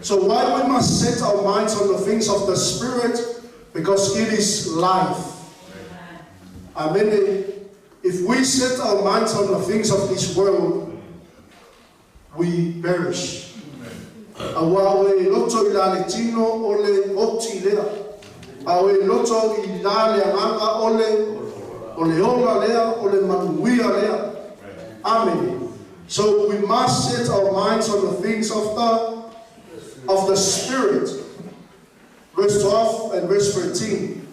So why we must set our minds on the things of the Spirit? Because it is life. Amen. If we set our minds on the things of this world, we perish. Awa o e loto i la le tino o le oti lea. A o e loto i la le agaga o le ola lea, o le manuia lea. Amen. So we must set our minds on the things of the Spirit. Verse 12 and verse 13.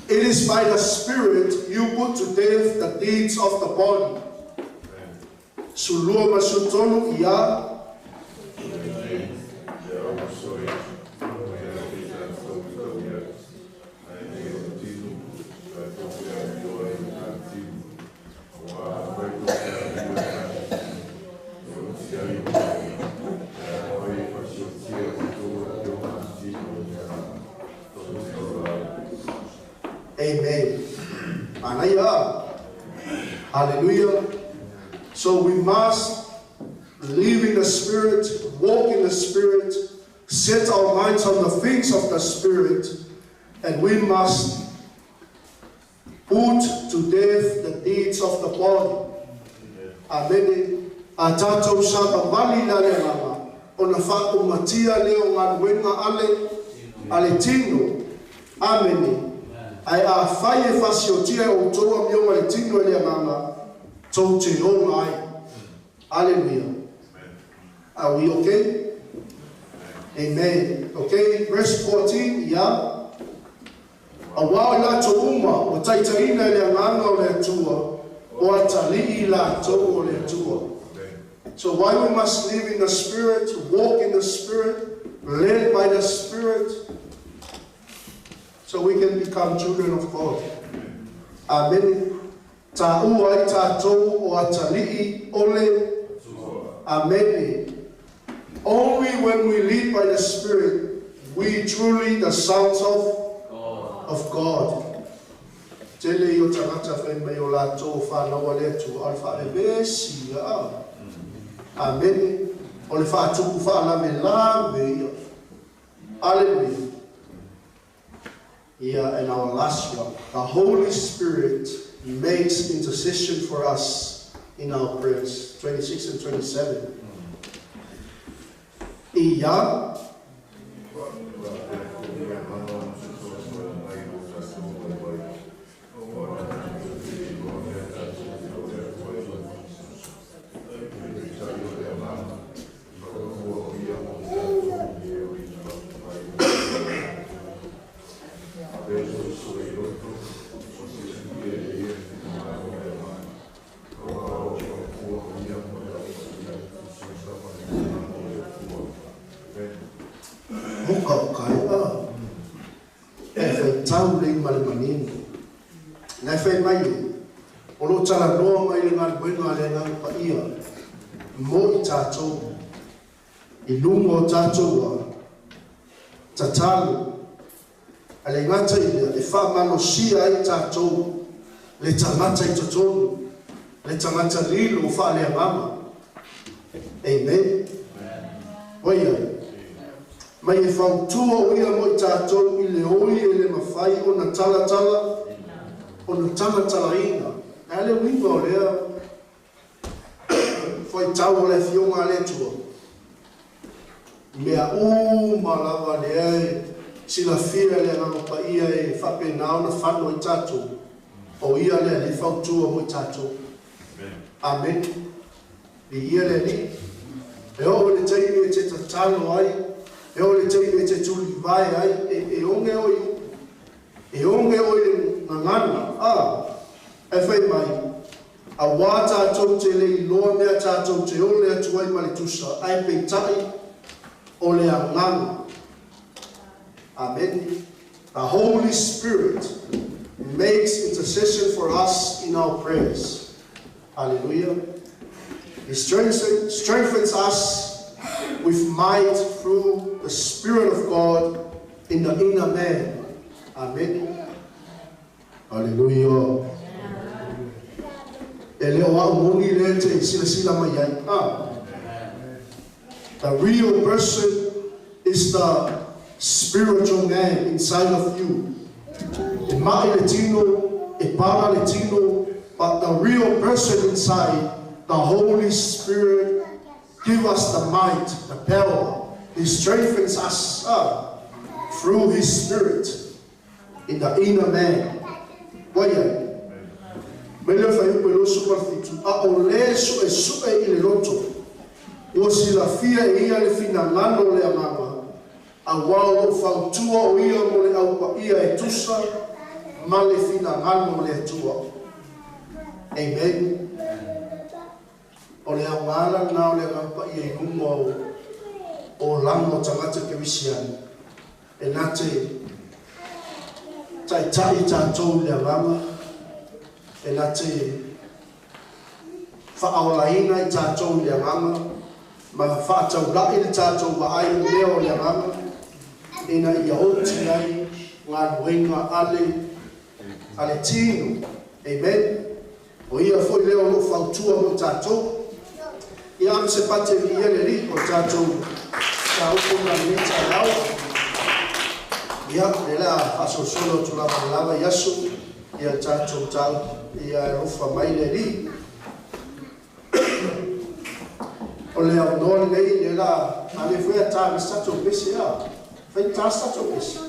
It is by the Spirit you put to death the deeds of the body. 12 ma 13 ia. Ia o soi, o ia te tātou i tau ia. Ai nei o tino, tātou te amio ai i tā tino. Wā whai tō te amio i tā tino. O te ai o te whai whasiotia o tō te o ngā tino i a tō te ora. Amen. Anaia. Hallelujah. So we must live in the Spirit, walk in the Spirit, set our minds on the things of the Spirit, and we must put to death the deeds of the body. Amen. A tātou savavali la le agaga, ona faaumatia lea o galuega a le tino. Amene. Ae afai e fasiotia e outou amioga a le tino e le agaga, tou te ola ai. Aleluia. Are we okay? Amen. Okay, verse 14, yeah. Auā o i latou uma, ua taitaiina e le agaga o le Atua, o atalii latou o le Atua. So why we must live in the Spirit, walk in the Spirit, led by the Spirit, so we can become children of God. Amen. Taua ai tātou o atalii o le. Amen. Only when we lead by the Spirit, we truly the sons of God. Tele i o tagata fai mai o latou fanau a le Atua, a le faavevesi ia. Amen. O le faatupu faalavelave ia. Hallelujah. Yeah, and our last one. The Holy Spirit makes intercession for us in our prayers. 26 and 27. Ia. Faapea foi le agaga na fesoasoani mai i lo tatou vaivai. Aua tatou te le iloa mea tatou te ole atu ai. Peitai o le agaga, faufua o ia mo tatou i e o i na mai o A le soisoi loto, o se sui e le ia te malo le agaga. Aua o faufua o ia mo le au ia tusa ma le agaga o le Atua. Amen. Hoka o kai a. E faitau lei ma le manino. Ngai fai mai e. O lo talanoa mai le galuega a le agaga paia. Mo i tātou. I luga o tātou a. Tatalo. A le gata i lea, e faamalosia ai tātou le tagata i totonu. Le tagata lilo o faaleagaga. Amen. Oia. Mai e fautua o ia mo i tātou i le oi e le mafai o na talatala, o na talatalaina. A le uiga o lea, faitau o le afioga a le Atua. Mea uma lava lea e silafia le agaga paia e faapena ona fano i tātou. O ia lea le fautua mo i tātou. Amen. I ia le Alii. E oo le taimi e te tatalo ai, e oo le taimi e te tulivae ai, e oge oi, e oge oi le gagana. A, e fai mai, auā tātou te le iloa mea tātou te ole atu ai ma le tusa, ae peitai o le agaga. Amen. The Holy Spirit makes intercession for us in our prayers. Hallelujah. He strengthens us with might through the Spirit of God in the inner man. Amen. Hallelujah. E le o au moni le te sila sila mai ai. Ah. The real person is the spiritual man inside of you. E mai le tino, e para le tino, but the real person inside, the Holy Spirit, give us the might, the power. He strengthens us through His Spirit. In the inner man. Ua i ai? Mai le fuaiupu e 27, a o lē suʻesuʻe i le loto, ua silafia e ia le finagalo o le Agaga, auā o loʻo fautua o ia mo le aupaʻia e tusa ma le finagalo o le Atua. Amen. O le augā lena o le Agaga Paia i luga o olaga o tagata kerisiano, e na te taʻitaʻi tatou i le Agaga, e na te faaolaina i tatou i le Agaga ma faataulaʻi le tatou vaai i mea o le Agaga ina ia oti ai galuega a le tino. Amen. O ia foi lea o loo fautua mo tatou. Ia ave se pati e viia le Alii o tatou mataupu ma lenei taeao. Ia le la faasolosolo atu lava le lava i aso ia tatou mataupu. Ia alofa mai le Alii. O le avanoa lenei le la ale foi a ta se tatou pese a fai ta se tatou pese.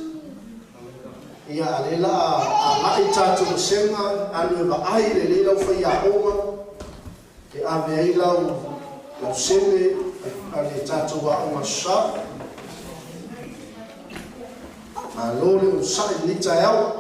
Ia ale la agai tatou vasega alu e vaai lelei lau faiaoga e ave ai lau sele a le tatou aoga sa. Malo le onosaʻi lenei taeao.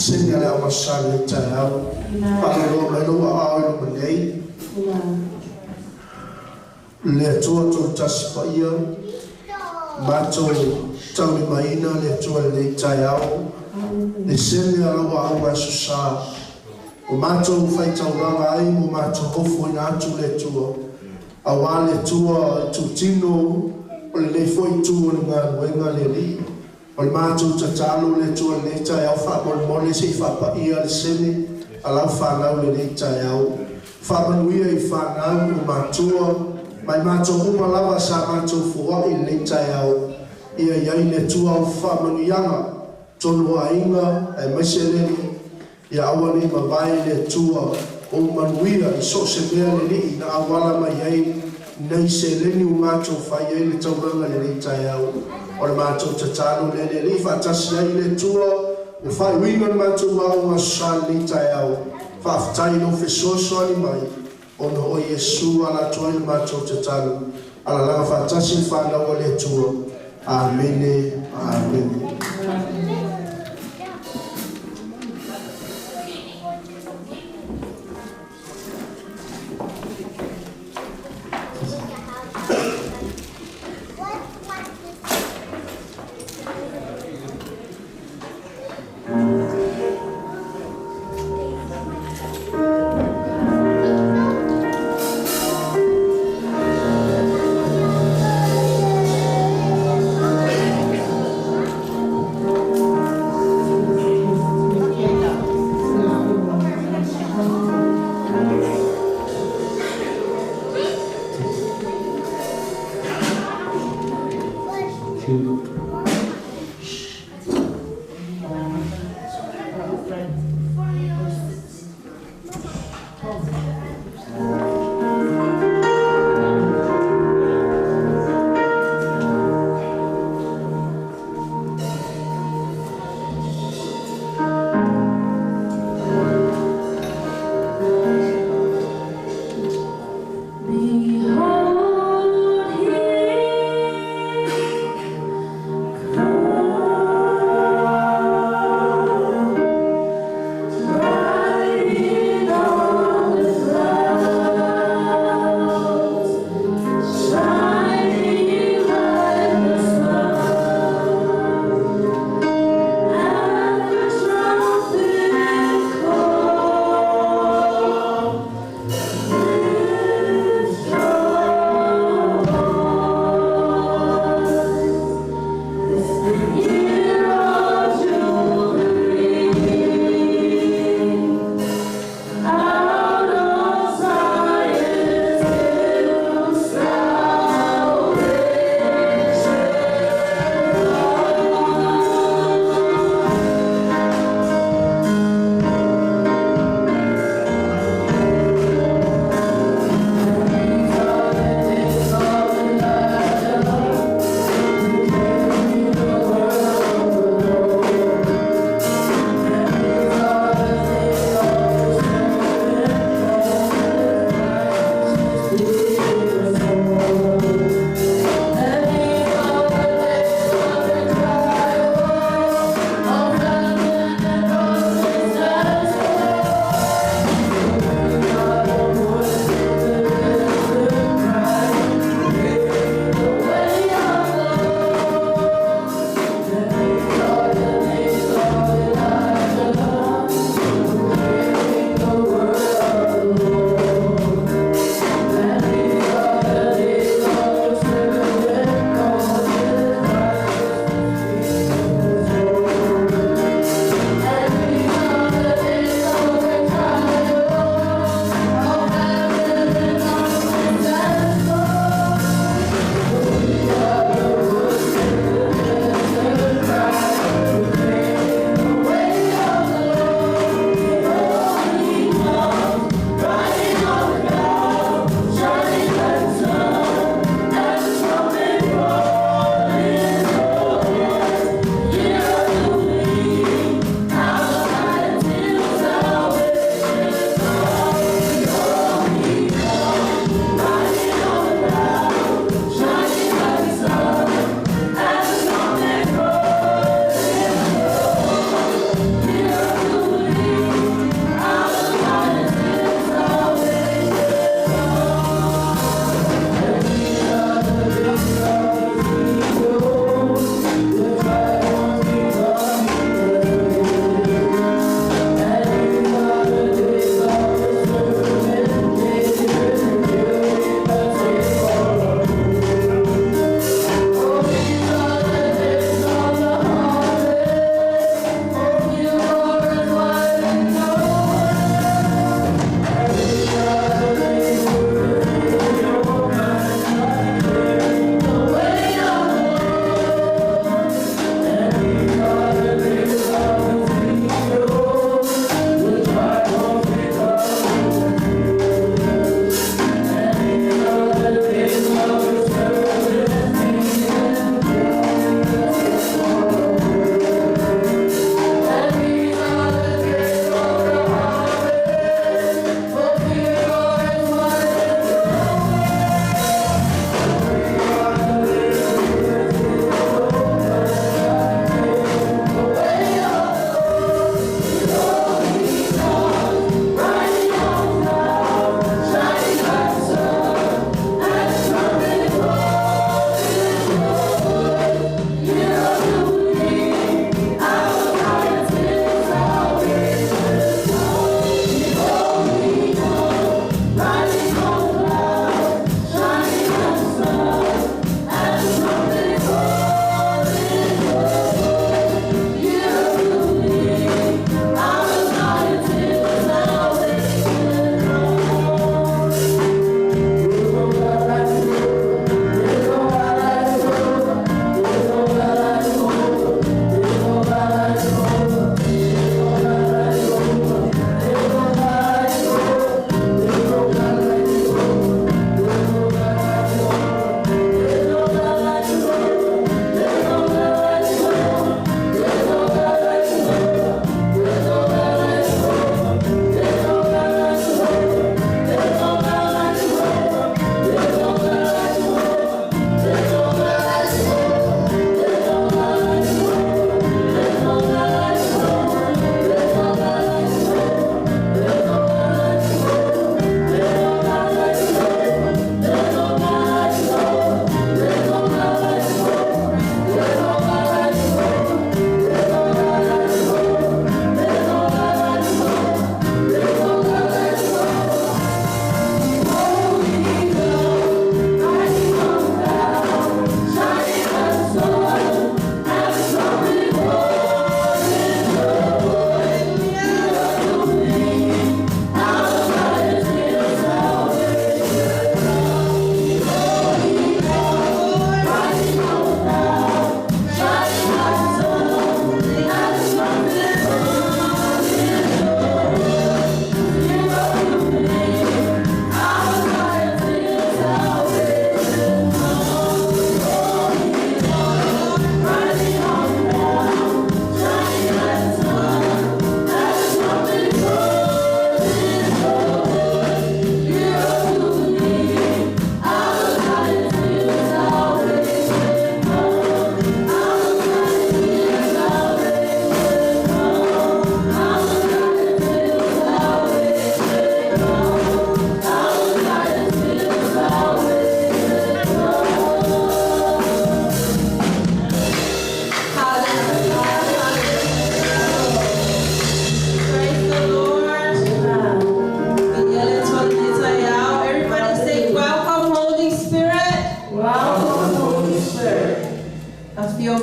sene a le Aoga Aso Sa i lenei taeao. Faaloloa mai lou aoao i luma nei. Le Atua Toatasi Paia, matou taulimaina le Atua i lenei taeao, le sene a lau Aoga Aso Sa, ua matou faitaulaga ai ma matou ofoina atu le Atua, aua le Atua itutino o lenei foi itu o le galuega a le Alii. O le matou tatalo le Atua i lenei taeao faamolemole se i faapaia le sene a lau fanau i lenei taeao. Faamanuia i fanau, o matua, ma i matou uma lava sa matou foai i lenei taeao. Ia i ai le Atua au faamanuiaga, totonu o aiga, aemaise le Alii, ia aua ne i mavae le Atua ou manuia i so o se mea le Alii na auala mai ai nei seleni ua matou fai ai le taulaga i lenei taeao. O le matou tatalo lea le Alii faatasi ai le Atua ua faaiuina le matou Aoga Aso Sa i lenei taeao. Faafetai i lou fesoasoani mai ona o Iesu ala atu ai le matou tatalo. Alalaga faatasi le fanau a le Atua. Amene, amene. Behold, he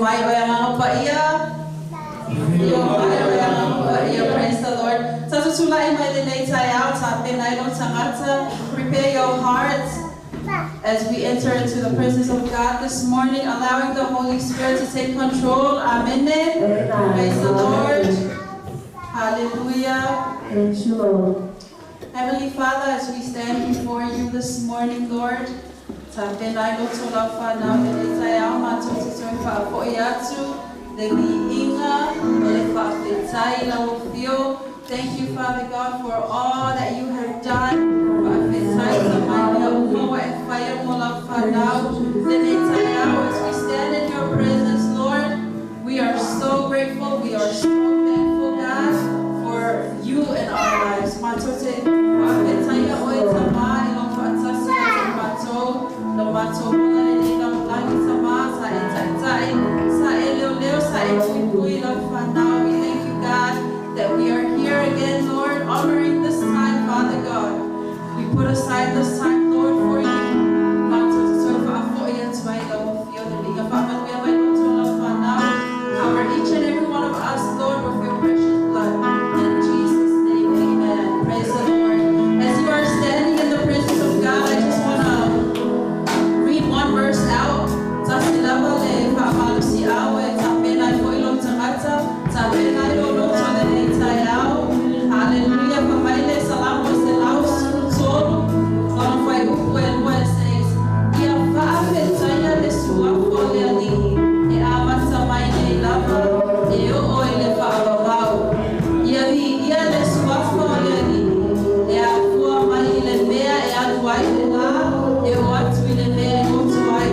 Mai oe Agaga Paia. Afio mai oe Agaga Paia. Praise the Lord. Tatou tulai mai lenei taeao, tapena ai lou tagata. Prepare your heart as we enter into the presence of God this morning, allowing the Holy Spirit to take control. Amen. Praise the Lord. Hallelujah. Thank you, Lord. Heavenly Father, as we stand before you this morning, Lord, tapena ai loto o lau fanau lenei taeao, matou te toe faafoi atu le viiga o le faafetai i lau afio. Thank you, Father God, for all that you have done. Faafetai tamai mea uma ua e faia mo lau fanau lenei taeao. As we stand in your presence, Lord, we are so grateful. We are so thankful, God, for you in our lives. Matou te faafetaia oe Tamā i lou faatasi ia te matou, lo matou ola lenei lalolagi Tamā, sa e taitai, sa e leoleo, sa e puipui lau fanau. We thank you, God, that we are here again, Lord, honoring this time, Father God. We put aside this time, Lord, for you. Matou te toe faafoi atu ai lau afio le viiga faamanuia mai loto o lau fanau. Cover each and every one of us, Lord, with your precious blood. In Jesus' name, amen. Praise the Lord. As you are standing in the presence of God, I just want to read one verse out. Tasi lava le faamalosiau e tapena ai foi lou tagata, tapena ai lou loto lenei taeao. Hallelujah. Fai mai le Salamo 113, lona fuaiupu e 2, it says, Ia faafetaia le suafa o le Alii, e amata mai nei lava, e oo i le faavavau. Ia viia le suafa o le Alii, e afua mai i le mea e alu ai le lā, e oo atu i le mea e goto ai.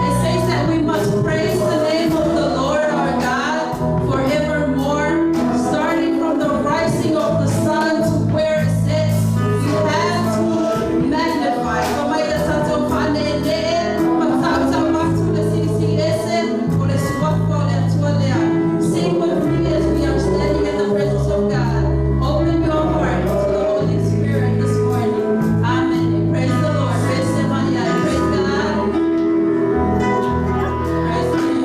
It says that we must praise the name of the Lord our God forevermore, starting from the rising of the sun to where it sets. We have to magnify. Fai mai ia tatou faaneenee, ma tautaumatu le Silisili Ese, o le suafa o le Atua lea. Sing with me as we are standing in the presence of God. Open your heart to the Holy Spirit this morning. Amen. Praise the Lord. Praise the Praise God. Praise Him.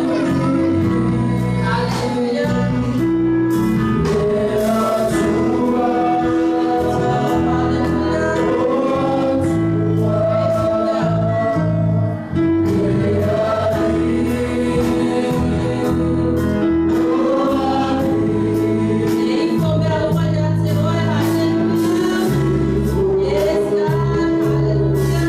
Hallelujah. Hallelujah. Praise God. Hallelujah. Yes, God. Hallelujah.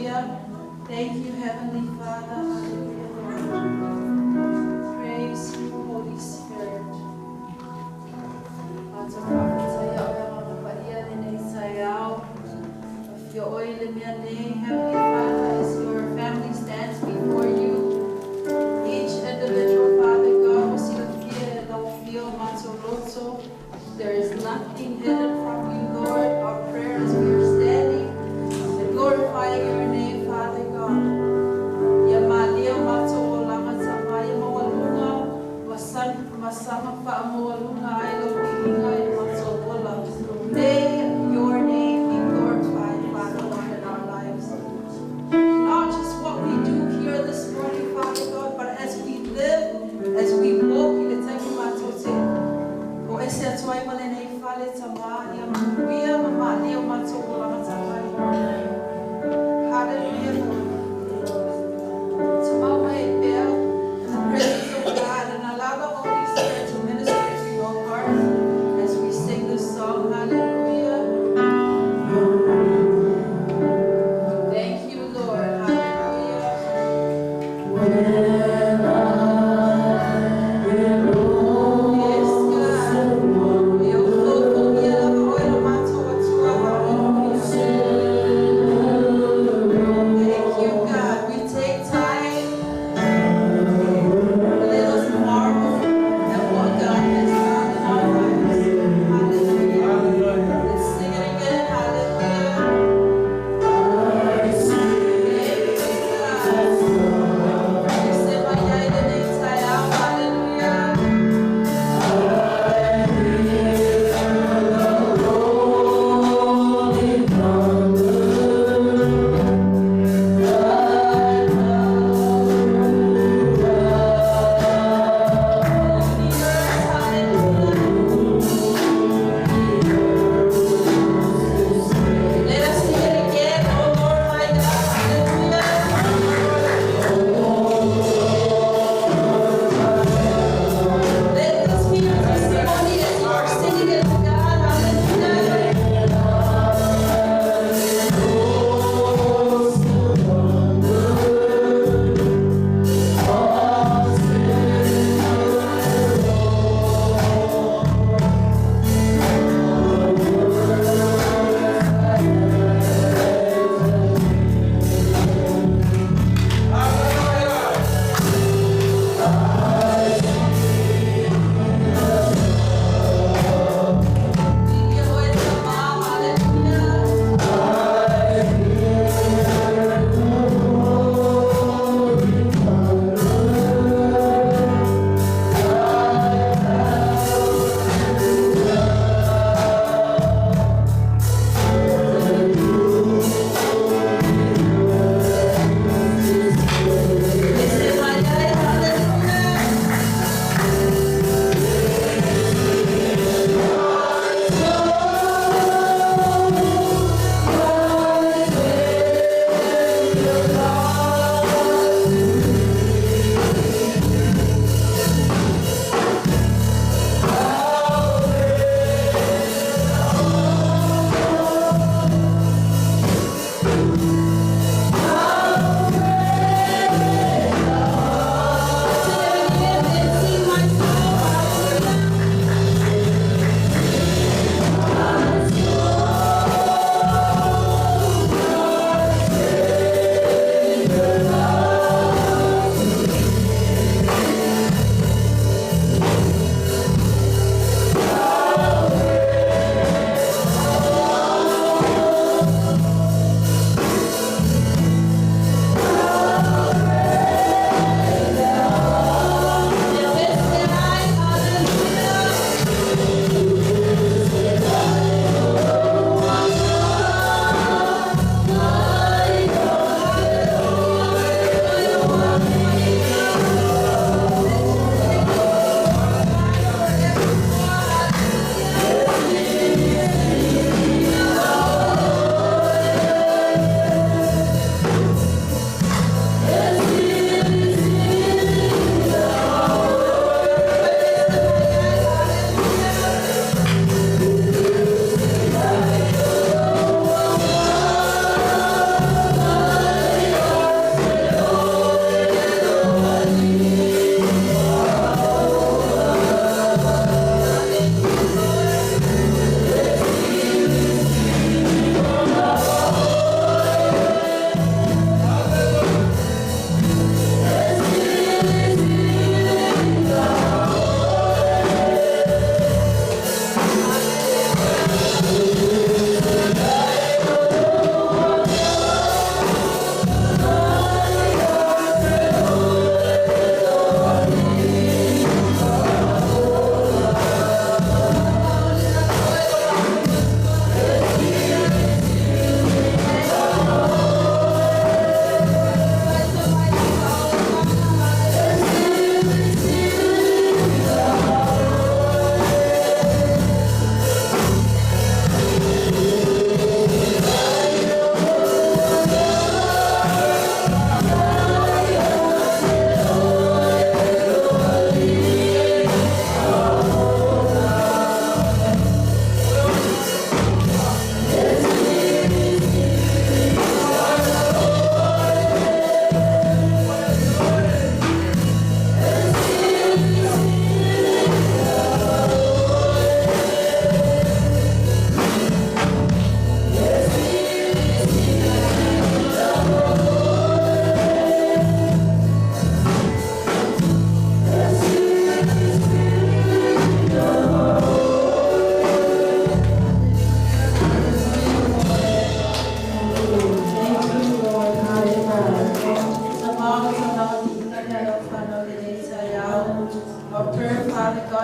silafia. Thank you, Heavenly Father. Hallelujah, Lord. Praise you, Holy Spirit. Matou faafetaia oe Agaga Paia lenei taeao. Afio oe i le mea nei, Heavenly Father, as your family stands before you. Each individual, Father God, ua silafia e lau afio o matou loto. There is nothing hidden from you, Lord. Our prayer as we are standing and glorifying your name, Father God. Ia malie o matou olaga tama ia maualuga, ma saga faamaualuga ai lau viiga i le matou ola. May your name be glorified, Father Lord, in our lives.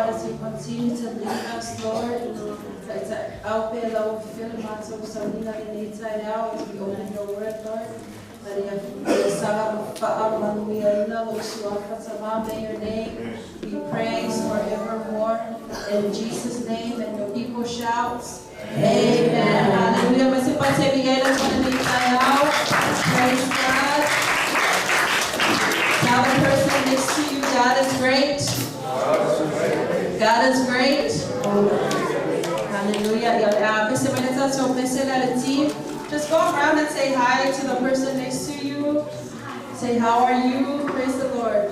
Lord, as you continue to lead us, Lord. As we open your word, Lord. May your name be praised forevermore. In Jesus' name, and your people shout, Amen. Hallelujah. Praise God. Tell the person next to you, God is great. God is great. Hallelujah. Just go around and say hi to the person next to you. Say, how are you? Praise the Lord.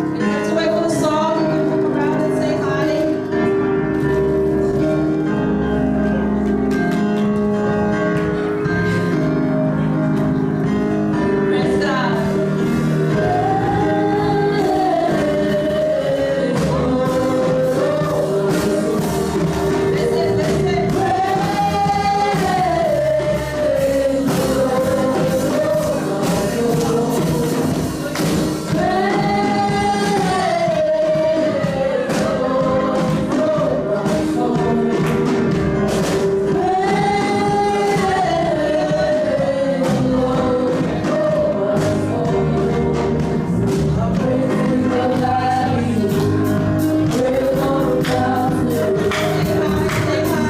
You have to wait for the song. You can look around and say hi. Praise God. Listen, listen. Say hi, say hi.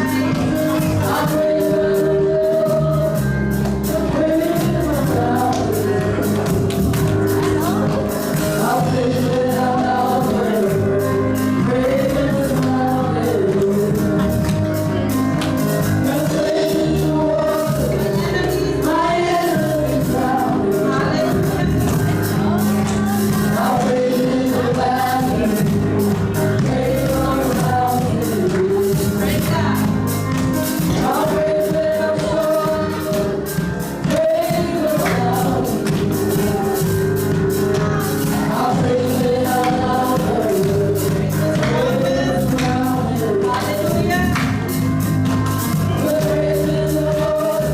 Praise God. Hallelujah. Praise the Lord.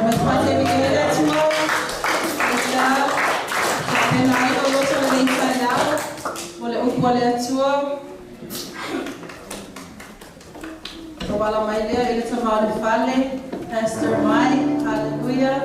Mas pode ser Praise God. Pena ai o loto le taeao. Mo le upu a le Atua. O wala mai lea i le tamau le fale. Pastor Mike. Hallelujah.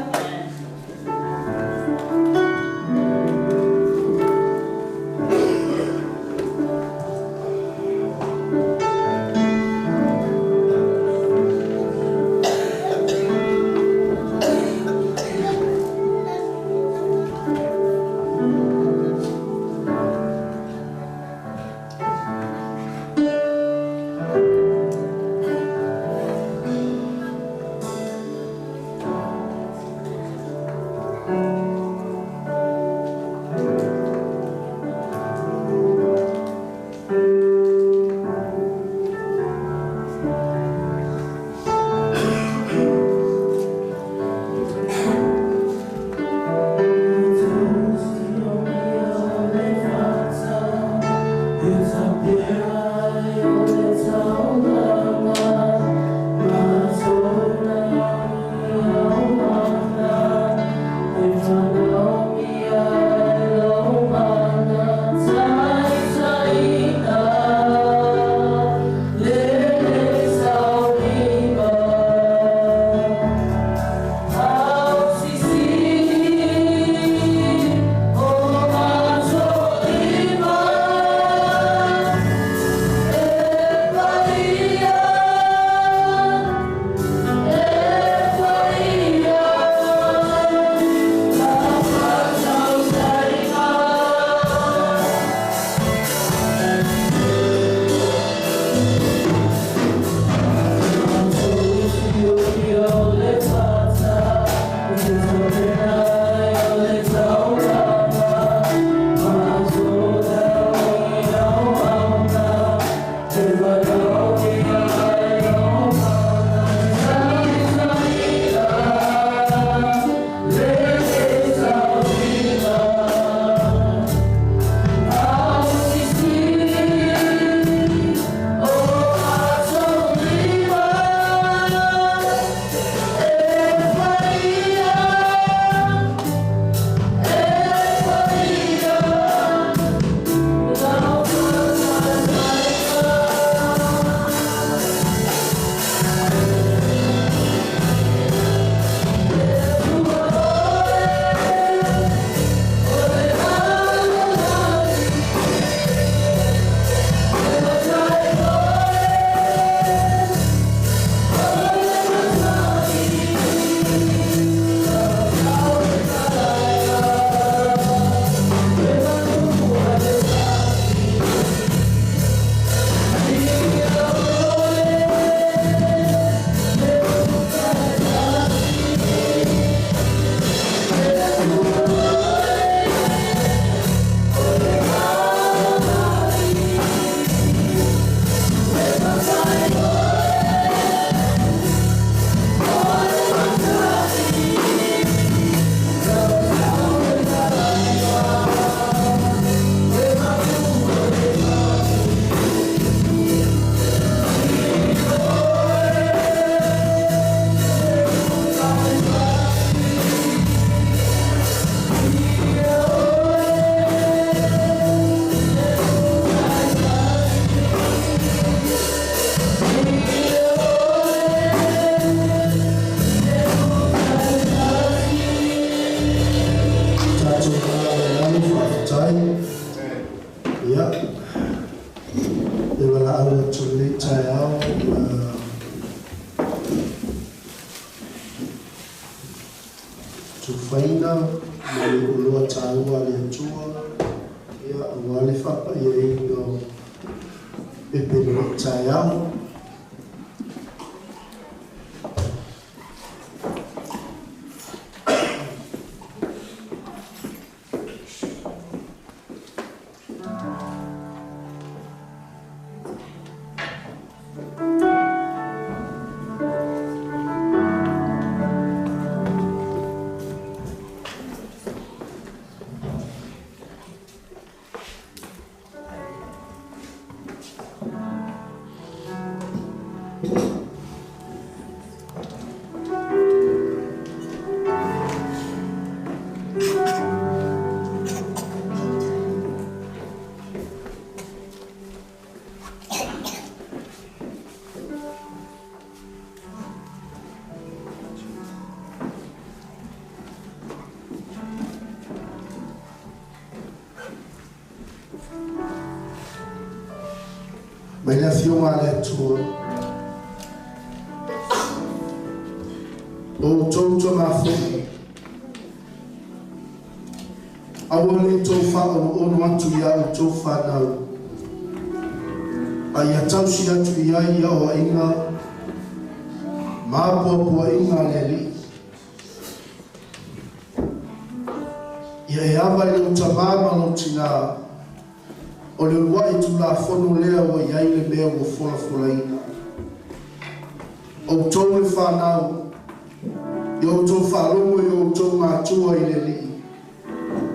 Fetalai. Ia, e valaau atu i lenei taeao, tufaina ma le oloa taua a le Atua, ia, aua le faapaiaina o pepe i lenei taeao. Mai le Afioga a le Atua, o outou togafou, aua ne i tou faaonoono atu iā outou fanau, a ia tausi atu i ai aoaiga ma apoapoaiga a le Alii. Ia e ava i lou tamā ma lou tinā, o le uluai Tulafono lea ua i ai le mea ua folafolaina. Outou le fanau, ia outou faalogo i o outou matua i le Alii,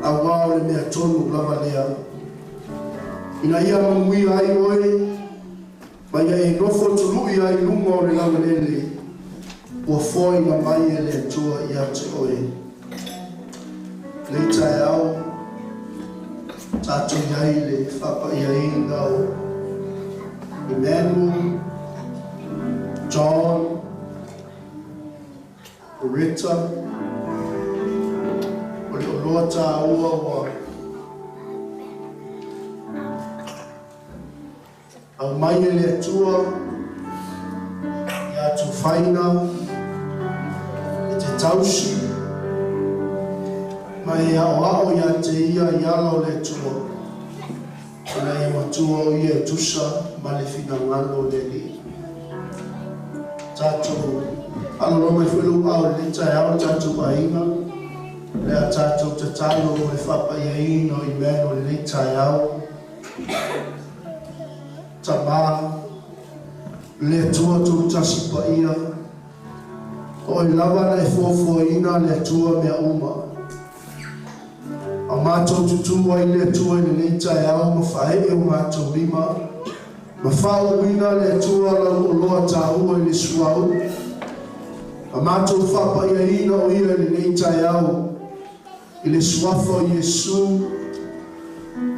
auā o le mea tonu lava lea. Ina ia manuia ai oe, ma ia e nofo tului ai i luga o le laueleele, ua foaina mai e le Atua ia te oe. Lenei taeao, tatou i ai i le faapaiaina o Emmanuel, John, Loretta, o le oloa taua ua aumai e le Atua ia Tufaina e te tausi ma e aoao ia te ia i ala o le Atua, ina ia matua o ia e tusa ma le finagalo o le Alii. Tatou faaloloa mai foi lou ao i lenei taeao le tatou aiga, le a tatou tatalo mo le faapaiaina o Emmanuel i lenei taeao. Tama, le Atua Toatasi Paia, o oe lava na e fuafuaina le Atua mea uma. A matou tutū ai le Atua i lenei taeao ma faaee o matou lima, ma faauuina le Atua lau oloa taua i le suauu. A matou faapaiaina o ia i lenei taeao, i le suafa o Iesu,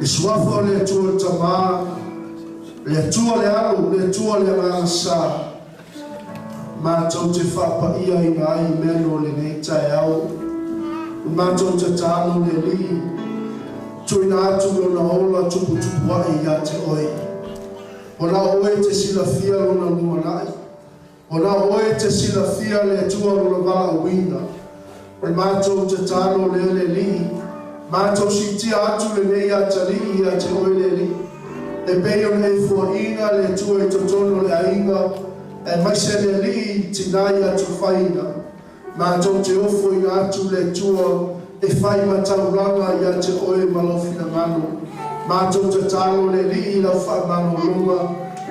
le suafa o le Atua le Tamā, le Atua le Alo, le Atua le Agaga Sa, matou te faapaiaina ai Emmanuel i lenei taeao. O matou tatalo le Alii, tuuina atu lona ola tuputupuae ia te oe. Ona o oe te silafia lona lumanai, ona o oe te silafia le Atua lona valaauina. O le matou tatalo lea le Alii, matou siitia atu lenei atalii ia te oe le Alii, e pei ona e fuaina le Atua i totonu o le aiga, aemaise le Alii tinā ia Tufaina. Matou te ofoina atu le Atua e fai ma taulaga ia te oe ma lau finagalo. Matou tatalo le Alii i lau faamalologa,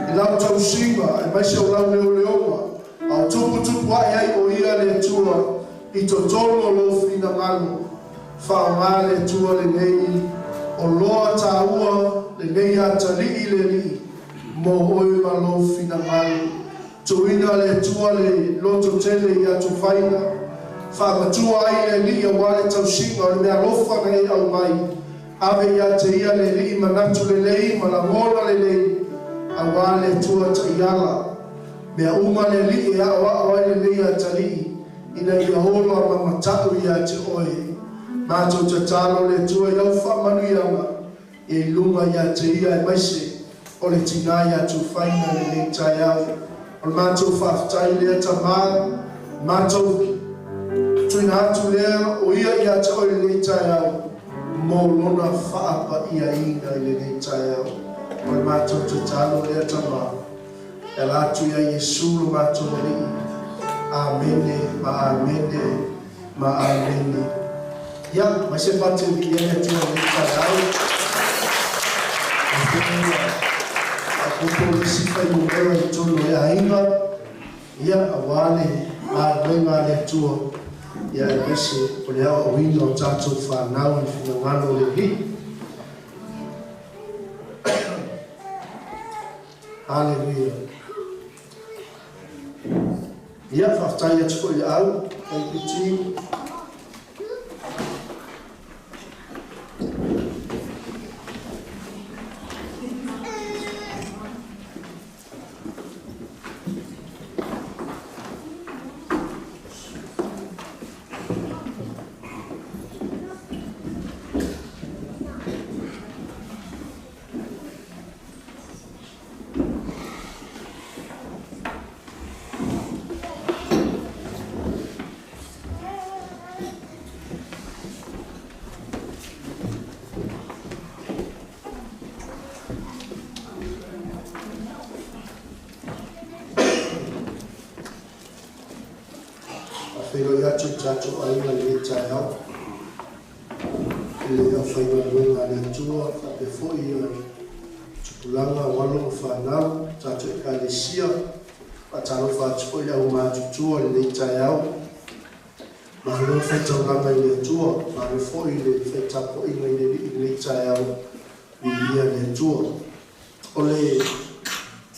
i lau tausiga, aemaise o lau leoleoga, a o tuputupuae ai o ia le Atua i totonu o lou finagalo. Faaaoga le Atua lenei oloa taua, lenei atalii le Alii, mo oe ma lou finagalo. Tuuina le Atua le loto tele ia Tufaina, faamatua ai le Alii aua le tausiga o le meaalofa na e aumai. Ave ia te ia le Alii manatu lelei ma lagona lelei, aua le Atua taiala. Mea uma le Alii e aoao ai lenei atalii, ina ia ola ma matau ia te oe. Matou tatalo le Atua i lau faamanuiaga ia i luga ia te ia aemaise o le tina ia Tufaina i lenei taeao. O le matou faafetai lea Tama, matou tuuina atu lea o ia ia te oe i lenei taeao mo lona faapaiaina i lenei taeao. O le matou tatalo lea Tama, e ala atu ia Iesu lo matou Alii. Amene ma amene ma amene. Ia, mai se fatu i le Atua i lenei taeao. Faaopoopo le isi fuainumera i totonu o le aiga, ia, aua le galuega a le Atua, ia aemaise o le aoaoina o tatou fanau i le finagalo o le Alii. Haleluia. Ia, faafetai atu foi i le au, thank you team. Faafeiloai atu i le tatou aiga i lenei taeao i le aufaigaluega a le Atua faapea foi le tupulaga o alo ma fanau, tatou Ekalesia. Faatalofa atu foi i le aumatutua i lenei taeao. Malo le faitaulaga i le Atua, malo foi le faitapuaiga i le Alii i lenei taeao, viia le Atua. O le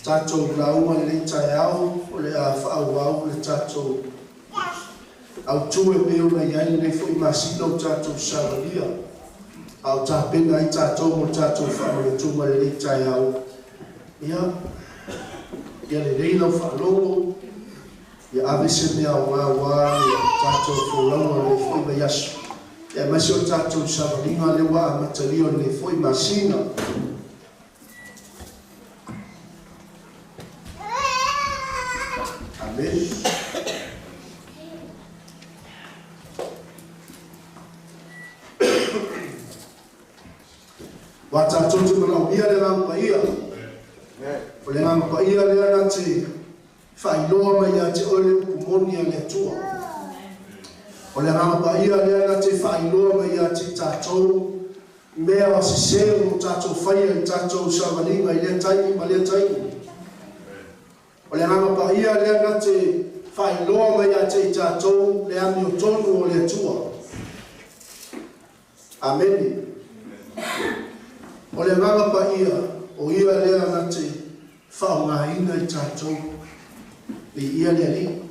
tatou lauga i lenei taeao, o le a faaauau le tatou autu e pei ona i ai lenei foi masina o tatou savalia, a o tapena ai tatou mo le tatou faamanatuga i lenei taeao. Ia, ia lelei lau faalogo, ia ave se mea aoga aua le tatou folauga o lenei foi vaiaso, aemaise o le tatou savaliga lea ua amatalia o lenei foi masina. Amene. Aua tatou te manaomia le Agaga Paia. O le Agaga Paia lea na te faailoa mai ia te oe le upu moni a le Atua. O le Agaga Paia lea na te faailoa mai ia te tatou mea sese o lo o tatou faia i tatou savaliga i lea taimi ma lea taimi. O le Agaga Paia lea na te faailoa mai ia te i tatou le amiotonu o le Atua. Amene. O le Agaga Paia, o ia lea na te faaaogaina i tatou. Viia le Alii.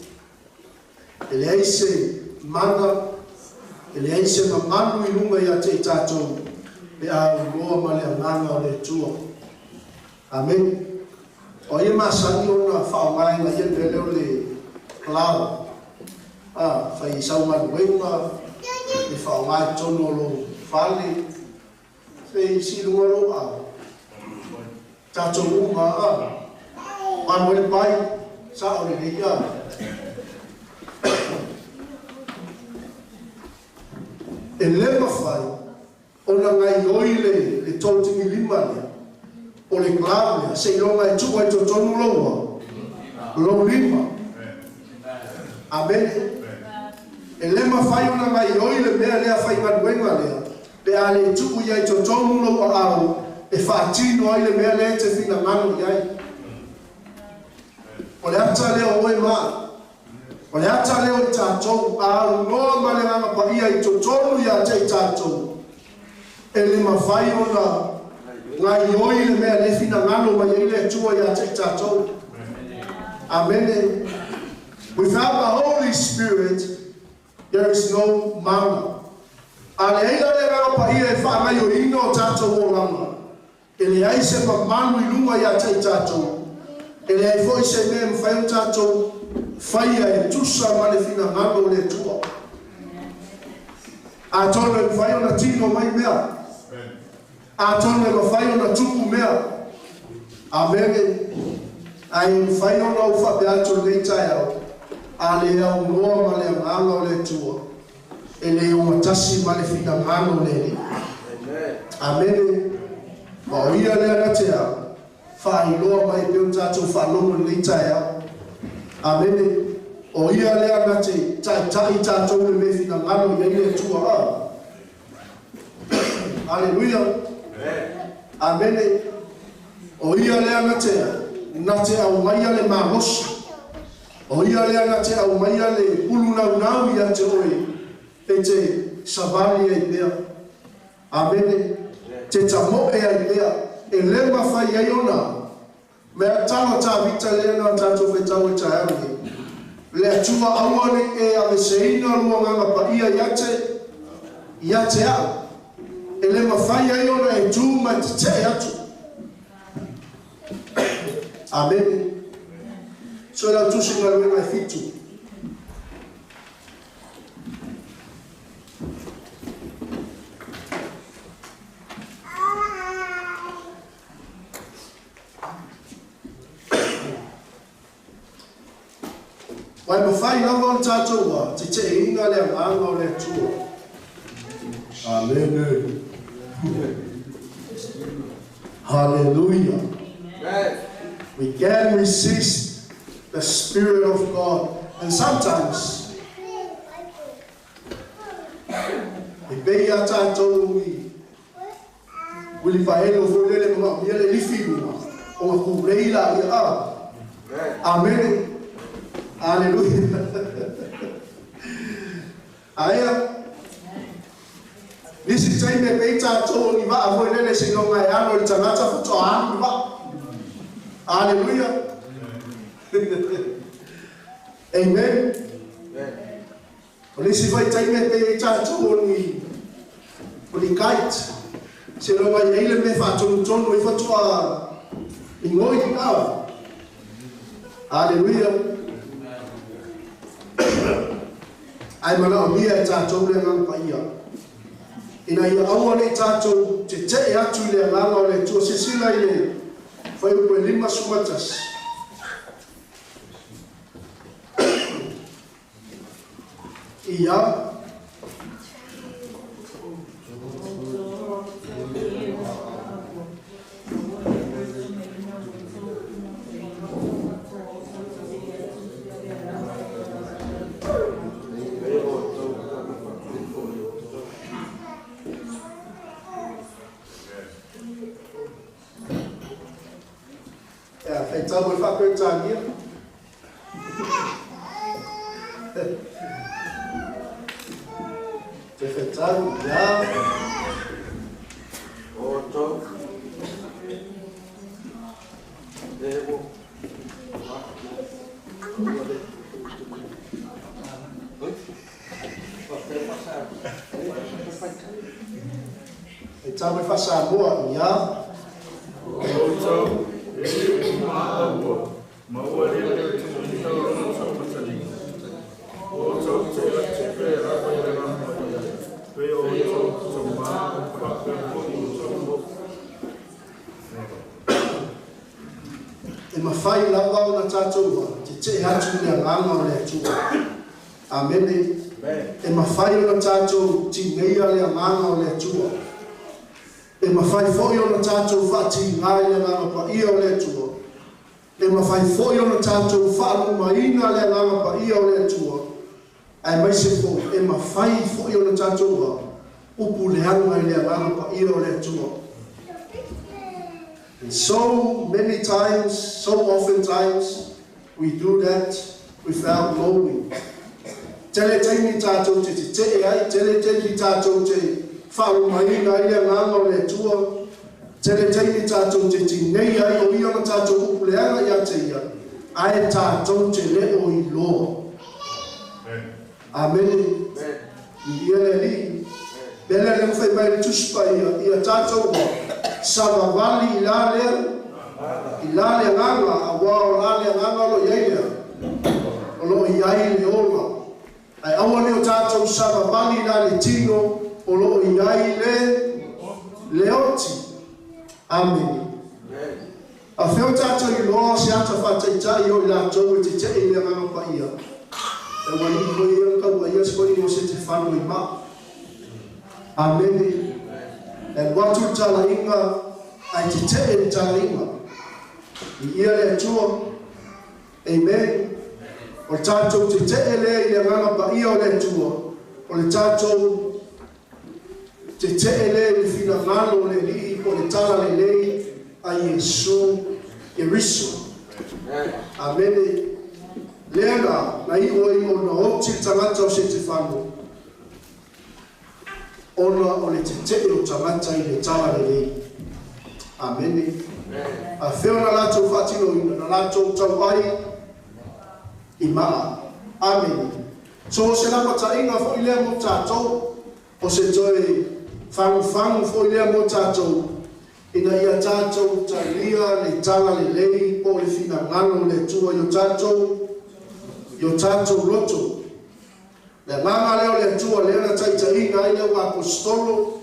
E leai se mana, e leai se mamalu i luga ia te i tatou pe a auloa ma le Agaga o le Atua. Amene. O ai e masani ona faaaoga e ia le mea lea o le cloud? A, fai i sau galuega, e faaaoga i totonu o lou fale, se i luga o lou ao. Tatou uma, a, panu ai le pai, sao lelei, a. E le mafai ona gaioi le 35 lea, o le cloud lea, seiloga e tuu ai totonu lou lima. Amene. E le mafai ona gaioi le mea lea faigaluega lea, pe a le tuu i ai totonu lou aao e faatino ai le mea lea e te finagalo i ai. O le ata lea o oe ma au. O le ata lea o i tatou, a aunoa ma le Agaga Paia i totonu ia te i tatou, e le mafai ona gaioi le mea lea e finagalo mai ai le Atua ia te i tatou. Amene. Without the Holy Spirit, there is no mana. A leai la le Agaga Paia e faagaioina o tatou olaga, e leai se mamalu i luga ia te i tatou, e leai foi se mea e mafai ona tatou faia e tusa ma le finagalo o le Atua. Atonu e mafai ona tino mai mea. Atonu e mafai ona tupu mea. Amene. Ae mafai ona ou faapea atu i lenei taeao, a le aunoa ma le Agaga o le Atua, e le ogatasi ma le finagalo o le Alii. Amene. Ma o ia lea na te a, faailoa mai e pei ona tatou faalogo i lenei taeao. Amene. O ia lea na te taitai tatou i le mea e finagalo i ai le Atua. Aleluia. Amene. O ia lea na te na te aumaia le malosi. O ia lea na te aumaia le ulu naunau ia te oe e te savali ai pea. Amene. Te tamoe ai pea. E le mafai ai ona mea talo Tavita lea na tatou faitau ai taeao nei. Le Atua aua ne i e aveseina lou Agaga Paia ia te ia te au. E le mafai ai ona e tu ma e tetee atu. Amene. Soelautusi galuega e fitu. Ua e mafai lava ona tatou ua teteeina le Agaga o le Atua. Amene. Hallelujah. We can resist the Spirit of God. And sometimes, e pei a tatou i uilipaelo foi lele manaomia le lifi i luga, ona kulei laia a. Amene. Aleluia. Aia. Nisi taimi e pei tatou o ni vaa foi lele seiloga e alo i le tagata faatoa alu le vaa. Aleluia. Amen. O le isi foi taimi e pei ai tatou o ni o ni kite, seiloga e i ai le mea faatonutonu ai faatoa migoi. Aleluia. Ae manaomia e tatou le Agaga Paia, ina ia aua ne i tatou tetee atu i le Agaga o le Atua. Silasila i le fuaiupu e 51. Ia. Ia, faitau i faa-Peretania. Te faitau, ia. Outou. E o. Faitau i faa-Samoa, ia. Outou, e le o maua, ma ua le toe tuuina lona taumataliga. O outou te atipe lava i le Agaga Paia, pei o outou tama faapea foi outou moku. E mafai lava ona tatou tetee atu i le Agaga o le Atua. Amene. E mafai ona tatou tineia le Agaga o le Atua. E mafai foi ona tatou faatiga i le Agaga Paia o le Atua. E mafai foi ona tatou faalumaina le Agaga Paia o le Atua. Aemaise foi, e mafai foi ona tatou upu leaga i le Agaga Paia o le Atua. And so many times, so often times, we do that without knowing. Tele taimi tatou te tetee ai, tele taimi tatou te faalumaina ai le Agaga o le Atua, tele taimi tatou te tinei ai o ia ona tatou upu leaga ia te ia, ae tatou te le o iloa. Amene. Viia le Alii. Mea lea lea ua fai mai le Tusi Paia, ia tatou ua savavali i la lea, i la le agaga, aua o la le agaga o lo o i ai lea, o lo o i ai le ola. Ae aua ne i o tatou savavali i la le tino. o loo i ai le oti. Amene. A feo tātou i loa se ata whātaitai o i lātou e te te i le agaga paia. E wani i koe ia kaua ia se koni o se te whano i maa. Amene. E watu le talaiga ai te te e le talaiga. I ia le Atua. Amen. O le tātou te te e lea i le agaga paia o le Atua. O le tātou te te e lea i le finagalo o le Alii po o le tala lelei a Iesu Keriso. Amene. Lea la, na iu ai ona oti le tagata o Setefano, ona o le tetee o tagata i le tala lelei. Amene. A fea na latou faatinoina, na latou tauai i maa. Amene. So o se lapataiga foi lea mo tatou, o se toe fagufagu foi lea mo tatou, ina ia tatou talia le tala lelei po o le finagalo o le Atua i o tatou loto. Le agaga lea o le Atua lea na taitaiina ai le auaposetolo,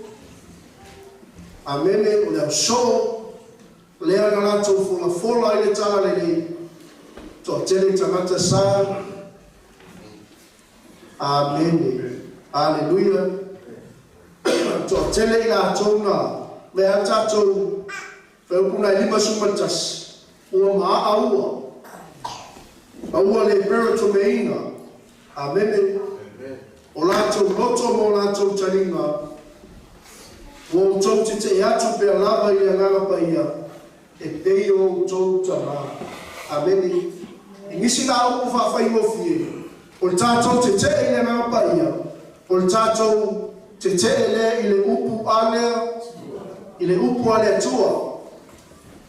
amene, o le ausoo lea na latou folafola ai le tala lelei, toatele tagata sa, amene, aleluia, toatele i latou na mea a tatou wheupu nai 51, ua maa ua, a ua le peratomeina, amene, o latou loto mo latou taliga, ua outou te te atu pea lava i le agaga paia, e pei o outou tamā. Amene. I nisi la upu whaawhaingofie, o le tātou te te i le agaga paia, o le tātou te te lea i le upu alea, i le upu a le Atua.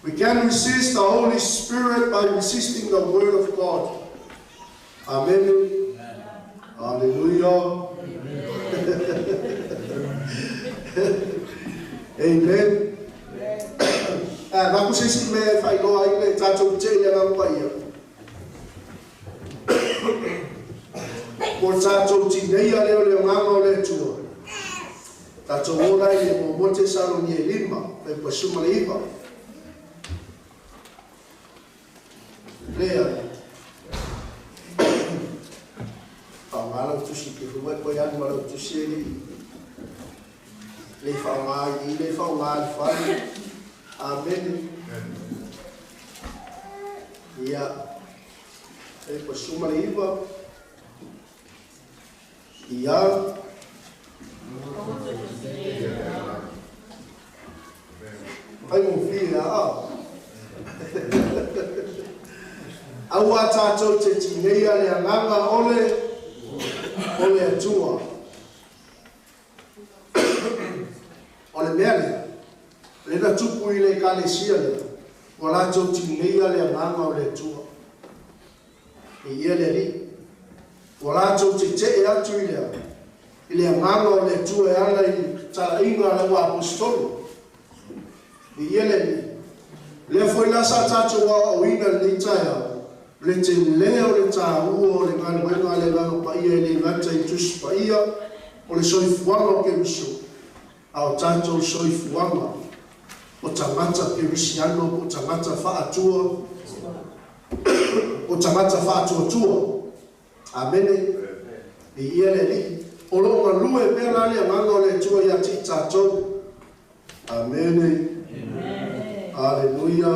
We can resist the Holy Spirit by resisting the Word of God. Amen. Hallelujah. Amen. Naku se isi mea e faailoa ai le tatou te i le agaga paia. Po le tatou tineia lea o le agaga o le Atua. Tatou ola i le mo Tesalonia 5, fai 19. Lea. Whaangā lau tusi ke fumai koe anu ma lau tusi e li. Le whaangā i le whaangā i whai. Amen. Ia. E 19. Ia. Ai mo whia a. Aua tātou te tineia le agaga o le Atua. O le mea lea, le na tupu i le ekalesia lea, ua latou tineia le agaga o le Atua. E ia le Alii. Ua latou te tee atu i le agaga o le Atua e ala i talaiga a le auaposetolo. E ia le Alii. Lea foi la sa tātou aoaoina lenei taeao, le te lea o le tāua o le galuega a le agaga paia e le gata i Tusi Paia, o le soifuaga o Keriso, a o tātou soifuaga o tagata kerisiano, o tagata faatua, o tagata faatuatua. Amene. I ia le Alii. O loo galue pea la le agaga o le Atua ia te i tātou. Amene. Aleluia.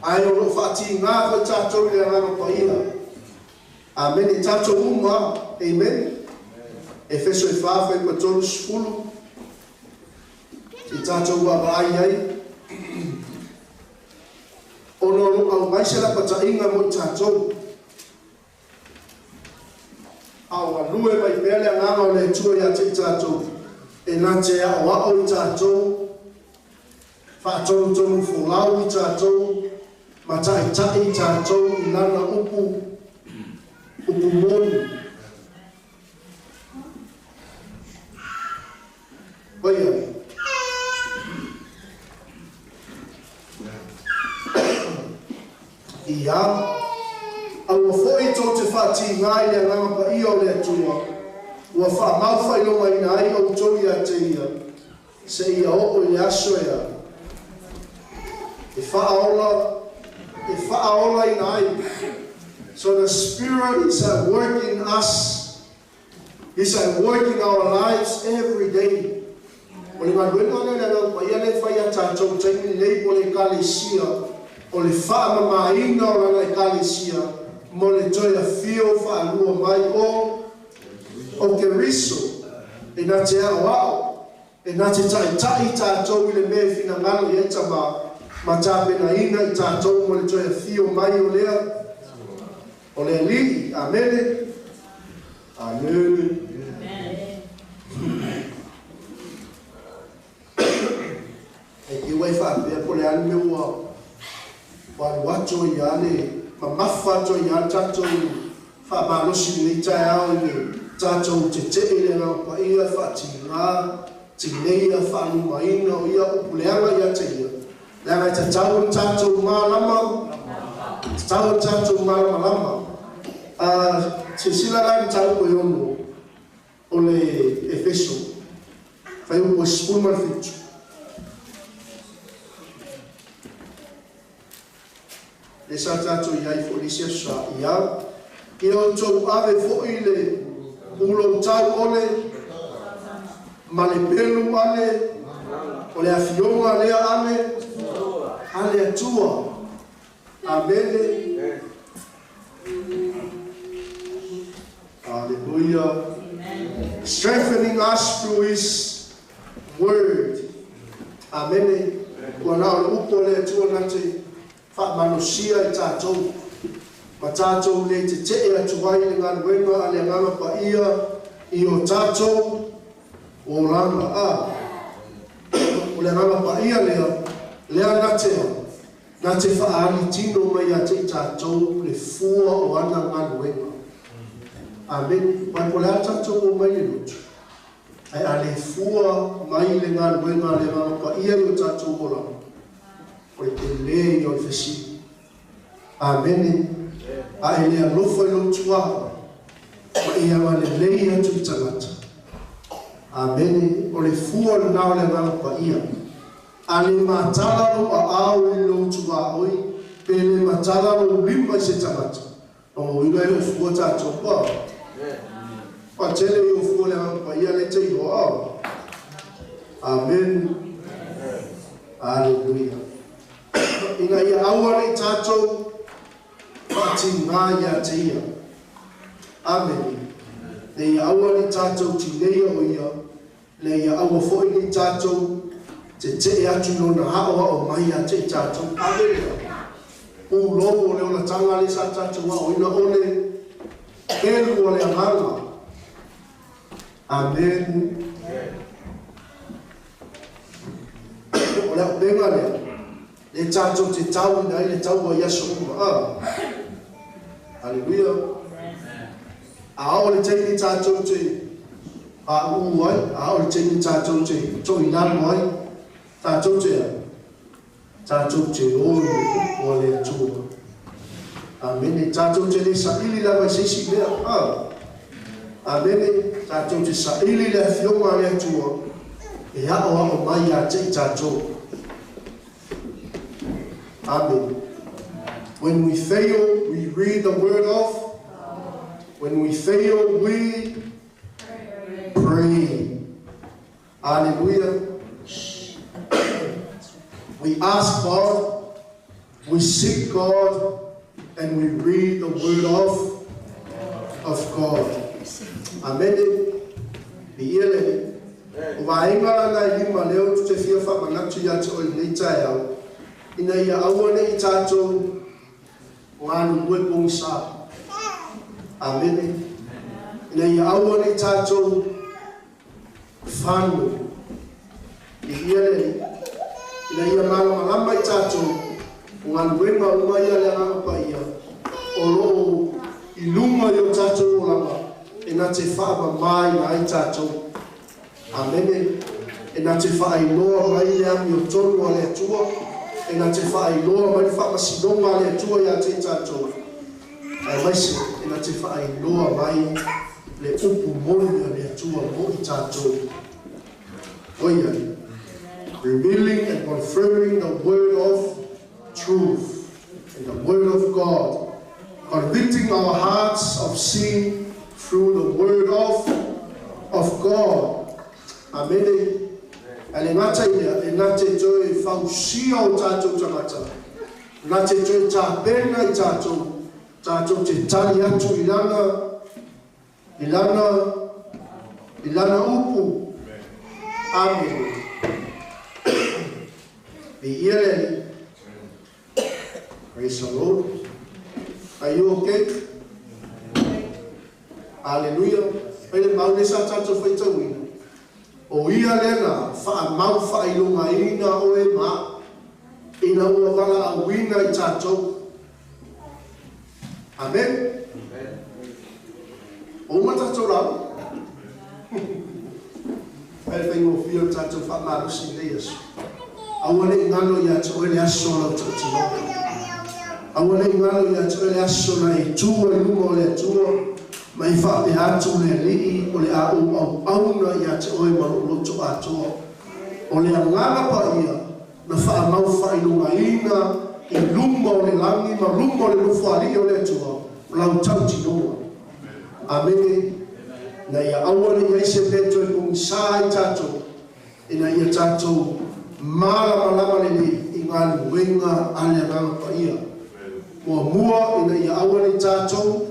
Ai o loo whaatīngā koe tātou i le agaga paia. Amene. Tātou uma. Amen. Efeso e 4 whai pa 30. I tātou ua vaai ai. Ono lo au mai se la patainga mo i tātou. A o galue mai pea le agaga o le Atua ia te i tātou. E nā te ao ao i tātou. Whaatonu tonu folau i tātou. Mataitai i tātou i lana upu moni. Paia. Ia, aua foi tō te whātīngā i le agaga paia o le Atua, ua Ua faamau faailogaina ai outou ia te ia, seia oo i le aso e a? E faaola, e faaolaina ai. So the Spirit is at work in us. He's at work in our lives every day. O le galuega lea le Agaga Paia lea e fai ia tatou i le taimi lenei mo le Ekalesia, o le faamamaina o Lana Ekalesia mo le toe afio faalua mai o o Keriso, e na te aoao, e na te taitai i tatou i le mea e finagalo i ai Tama, ma tapenaina i tatou mo le toe afio mai o lea o le Alii. Amene. Amene. E te ua e faapea po o le a le mea ua ua alu atu ai lava le mamafa atu ai lava le tatou faamalosi i lenei taeao i le tatou tetee i le Agaga Paia, faatiga, tineia, faalumaina, o ia upu leaga ia te ia, leaga e tatau ona tatou malama, tatau ona tatou malamalama. A silasila la i le mataupu e 6 o le Efeso, fuaiupu e 17. Lea sa tatou i ai foi i le isi aso sa ia, ia outou ave foi le uloutau o le ma le pelu ale o le afioga lea ale a le Atua. Amene. Hallelujah. Strengthening us through His Word. Amene. Ua na o le upu a le Atua na te faamalosia i tatou, ma tatou le tetee atu ai i le galuega a le Agaga Paia i o tatou olaga. A o le Agaga Paia lea, lea na te na te faaali tino mai ia te i tatou le fua o ana galuega. Amene. Aua po o le a le tatou omai i le lotu, ae a le fua mai le galuega a le Agaga Paia i o tatou olaga, o le tele ia o le fesili. Amene. A e le alofa i lou tuaoi, ma e agalelei atu i tagata. Amene. O le fua lena o le Agaga Paia. A le matala lou aao i lou tuaoi, pe le matala lou lima i se tagata, lona uiga e le o fua tatou. Ua ua tele ia o fua o le Agaga Paia lea e te iloa. Amene. Aleluia. Ina ia aua ne i tatou faatiga ia te Ia. Amene. Ne ia aua ne i tatou tineia o Ia, ne ia aua foi ne i tatou tetee atu i Lona aoao mai ia te i tatou. Amene. Pulou o le olataga lea sa tatou aoina o le pelu o le Agaga. Amene. O le auupega lea, lea tatou te tauina ai le taua i aso uma. A. Aleluia. A oo le taimi tatou te pauu ai, a oo le taimi tatou te toilalo ai, tatou te a? Tatou te o i le upu a le Atua. Amene. Tatou te le saili lava i se isi mea. A. Amene. Tatou te saili i le Afioga a le Atua e aoao mai ia te i tatou. Amene. When we fail, we read the word of. When we fail, we pray. Aleluia. We ask God, we seek God, and we read the word of of God. Amene. Viia le Alii. O vaega la na e lima lea ou te fia faamanatu ia te oe i lenei taeao, ina ia aua ne i tatou galulue pogisa. Amene. Ina ia aua ne i tatou Fano. Viia le Alii, ina ia malamalama i tatou, o galuega uma ia a le Agaga Paia o lo o i luma i o tatou olaga e na te faamamaina ai tatou. Amene. E na te faailoa mai le amiotonu a le Atua, e na te faailoa mai le faamasinoga a le Atua ia te i tatou, aemaise e na te faailoa mai le upu moni a le Atua. Atua mo i tatou. Oiai, revealing and confirming the word of truth and the word of God, convicting our hearts of sin through the word of God. Amene. Ae le gata i lea, e na te toe fausia o tatou tagata, na te toe tapena i tatou, tatou te tali atu i lana, i lana, i lana upu. Amene. Viia le Alii. Praise the Lord. Are you okay? Aleluia. Fai le mau le sa tatou faitauina. O ia lea na faamau faailogaina oe ma ina ua valaauina i tatou. Amen. Ua uma tatou lauga. Fai le faigofie o le tatou faamalosi i lenei aso. Aua ne i galo ia te oe le aso o lau tautinoga. Aua ne i galo ia te oe le aso na e tu ai i luma o le Atua ma e faapea atu le Alii o le a ou auauna ia te oe ma lou loto atoa. O le Agaga Paia na faamau faailogaina i luma o le lagi ma luma o le Nofoalii o le Atua lau tautinoga. Amene. Ina ia aua ne i ai se mea e toe pogisa ai tatou, ina ia tatou malamalama lelei i galuega a le Agaga Paia. Muamua, ina ia aua ne i tatou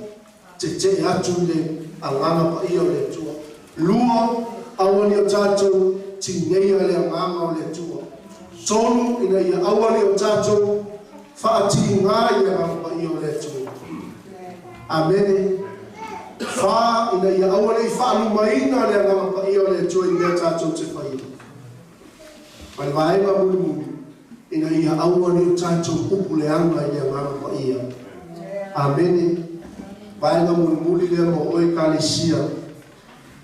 tetee atu i le Agaga Paia o le Atua. Lua, aua ne i o tatou tineia le Agaga o le Atua. Tolu, ina ia aua ne i o tatou faatiga i le Agaga Paia o le Atua. Amene. Fa, ina ia aua ne i faalumaina le Agaga Paia o le Atua i mea tatou te faia. Ma le vaega mulimuli, ina ia aua ne i o tatou upu leaga i le Agaga Paia. Amene. Vaega mulimuli lea mo oe Ekalesia,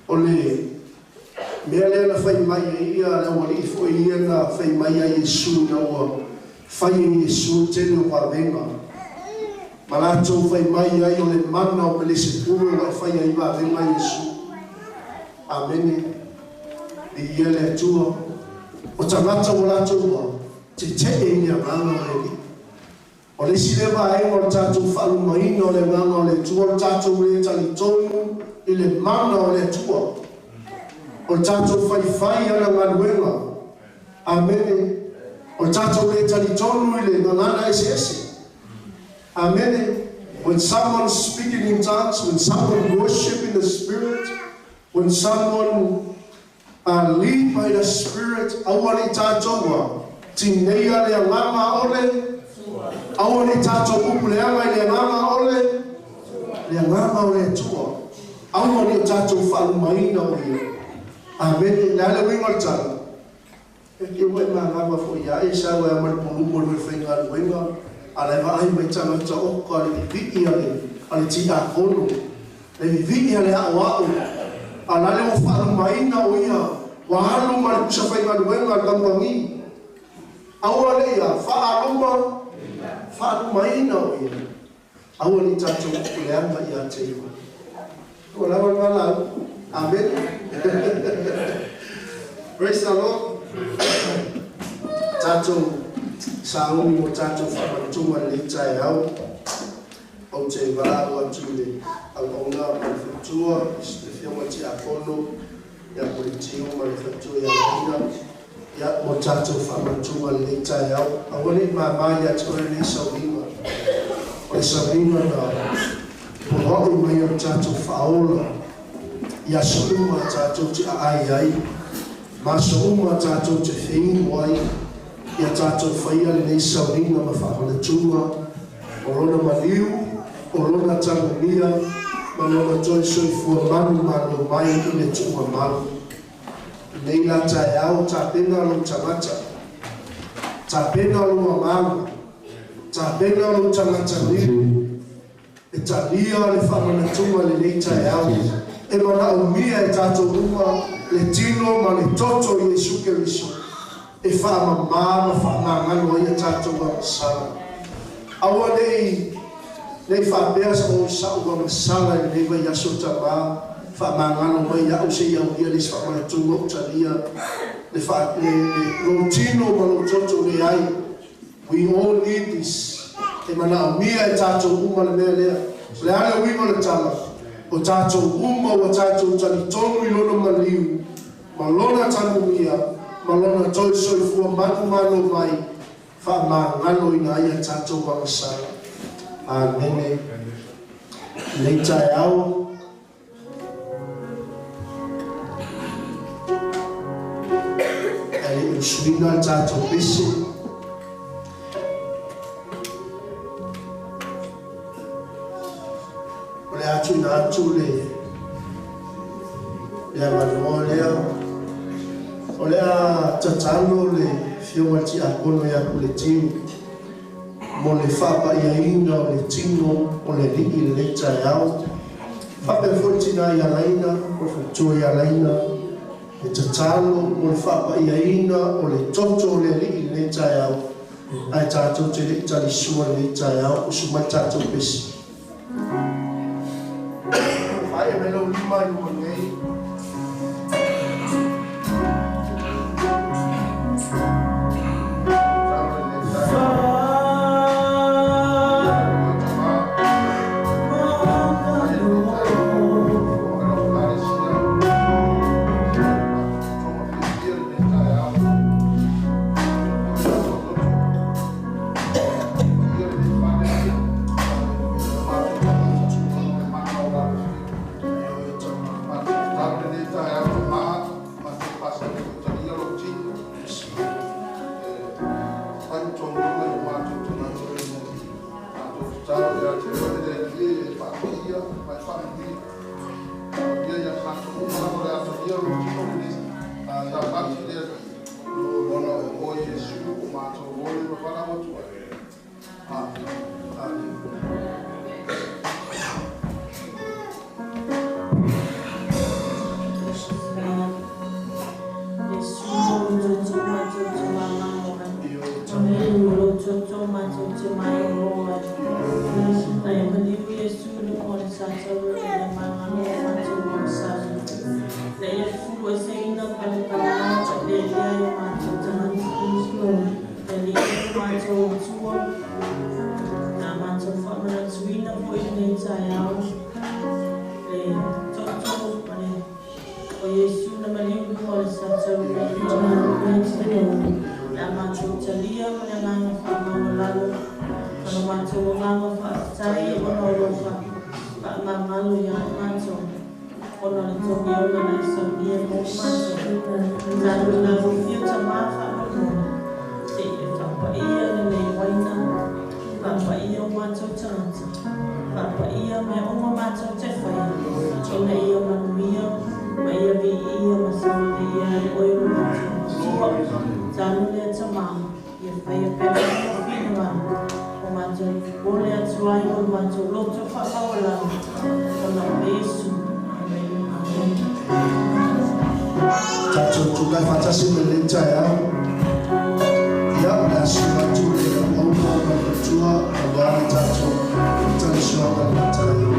o le mea lea na fai mai ai ia le aualii foi ia na fai mai ai Iesu ina ua fai e Iesu le tele o vavega, ma latou fai mai ai o le mana o Pelesepulu ua e fai ai vavega Iesu. Amene. Viia le Atua. O tagata ua latou ua tetee i le Agaga o le Alii. O le isi lea vaega o le tatou faalumaina o le Agaga o le Atua, o le tatou le talitonu i le mana o le Atua. O le tatou faifai i ana galuega. Amene. O le tatou le talitonu i le gagana eseese. Amene. When someone speaking in tongues, when someone worship in the Spirit, when someone lead by the Spirit, aua ne i tatou ua tineia le agaga o le Aua ne i tatou upu leaga i le agaga o le le agaga o le Atua. Aua ne i o tatou faalumaina o Ia. Amene. Le a le uiga o le tala? E te ua e manava foi ia e sau ai ma le pulumu o le faigaluega, a la e vaai mai tagata oka le vivii a le a le tiakono, le vivii a le aoao, a la le ua faalumaina o ia ua alu ma le pusa faigaluega a le kamupani. Aua le ia faaluma faalumaina o ia. Aua ne i tatou upu leaga ia te ia. Ua lava lena lauga. Amene. Praise the Lord. Tatou sauni mo tatou faamanatuga i lenei taeao. Ou te valaau atu i le auauna ma le faletua, le afioga i le Tiakono ia Koletiu ma le faletua ia Laina, ia mo tatou faamanatuga i lenei taeao. Aua ne i mama ia te oe lenei sauniga. O le sauniga na poloai mai o le tatou faaola i aso uma tatou te aai ai, ma aso uma tatou te feinu ai, ia tatou faia lenei sauniga ma faamanatuga o Lona maliu, o Lona tagogia, ma Lona toe soifua manumalo mai i le tuuamalo. Nei la taeao, tapena lou tagata, tapena lou agaga, tapena lou tagata niu, e talia le faamanatuga i lenei taeao. E manaomia e tatou uma le tino ma le toto o Iesu Keriso e faamama ma faamagalo ai a tatou agasala. Aua ne i ne i faapea o sa'u agasala i lenei vaiaso tamā, Faamagalo mai ia a'u seia aulia le isi faamanatuga o'u talia le faa le le lou tino ma lou toto leai. We all need this. E manaomia e tatou uma le mea lea. O le a le uiga o le tala? O tatou uma ua tatou talitonu i Lona maliu ma Lona tanugia ma Lona toe soifua manumalo mai, faamagaloina ai a tatou agasala. Amene. Lenei taeao. Ae le i usuina le tatou pese. O le a tuuina atu le le avanoa lea. O le a tatalo le Afioga i le Tiakono ia Puletiu mo le faapaiaina o le tino o le Alii i lenei taeao. Faapea foi le tina ia Laina, o le faletua ia Laina, e tatalo mo le faapaiaina o le toto o le Alii i lenei taeao, ae tatou te le i talisua i lenei taeao, usu mai le tatou pese. Faia mai lou lima i luma nei. Tatou tulai faatasi mai lenei taeao. Ia, o le a susu atu le auauna ma le faletua aua le tatou talisoaga i lenei taeao.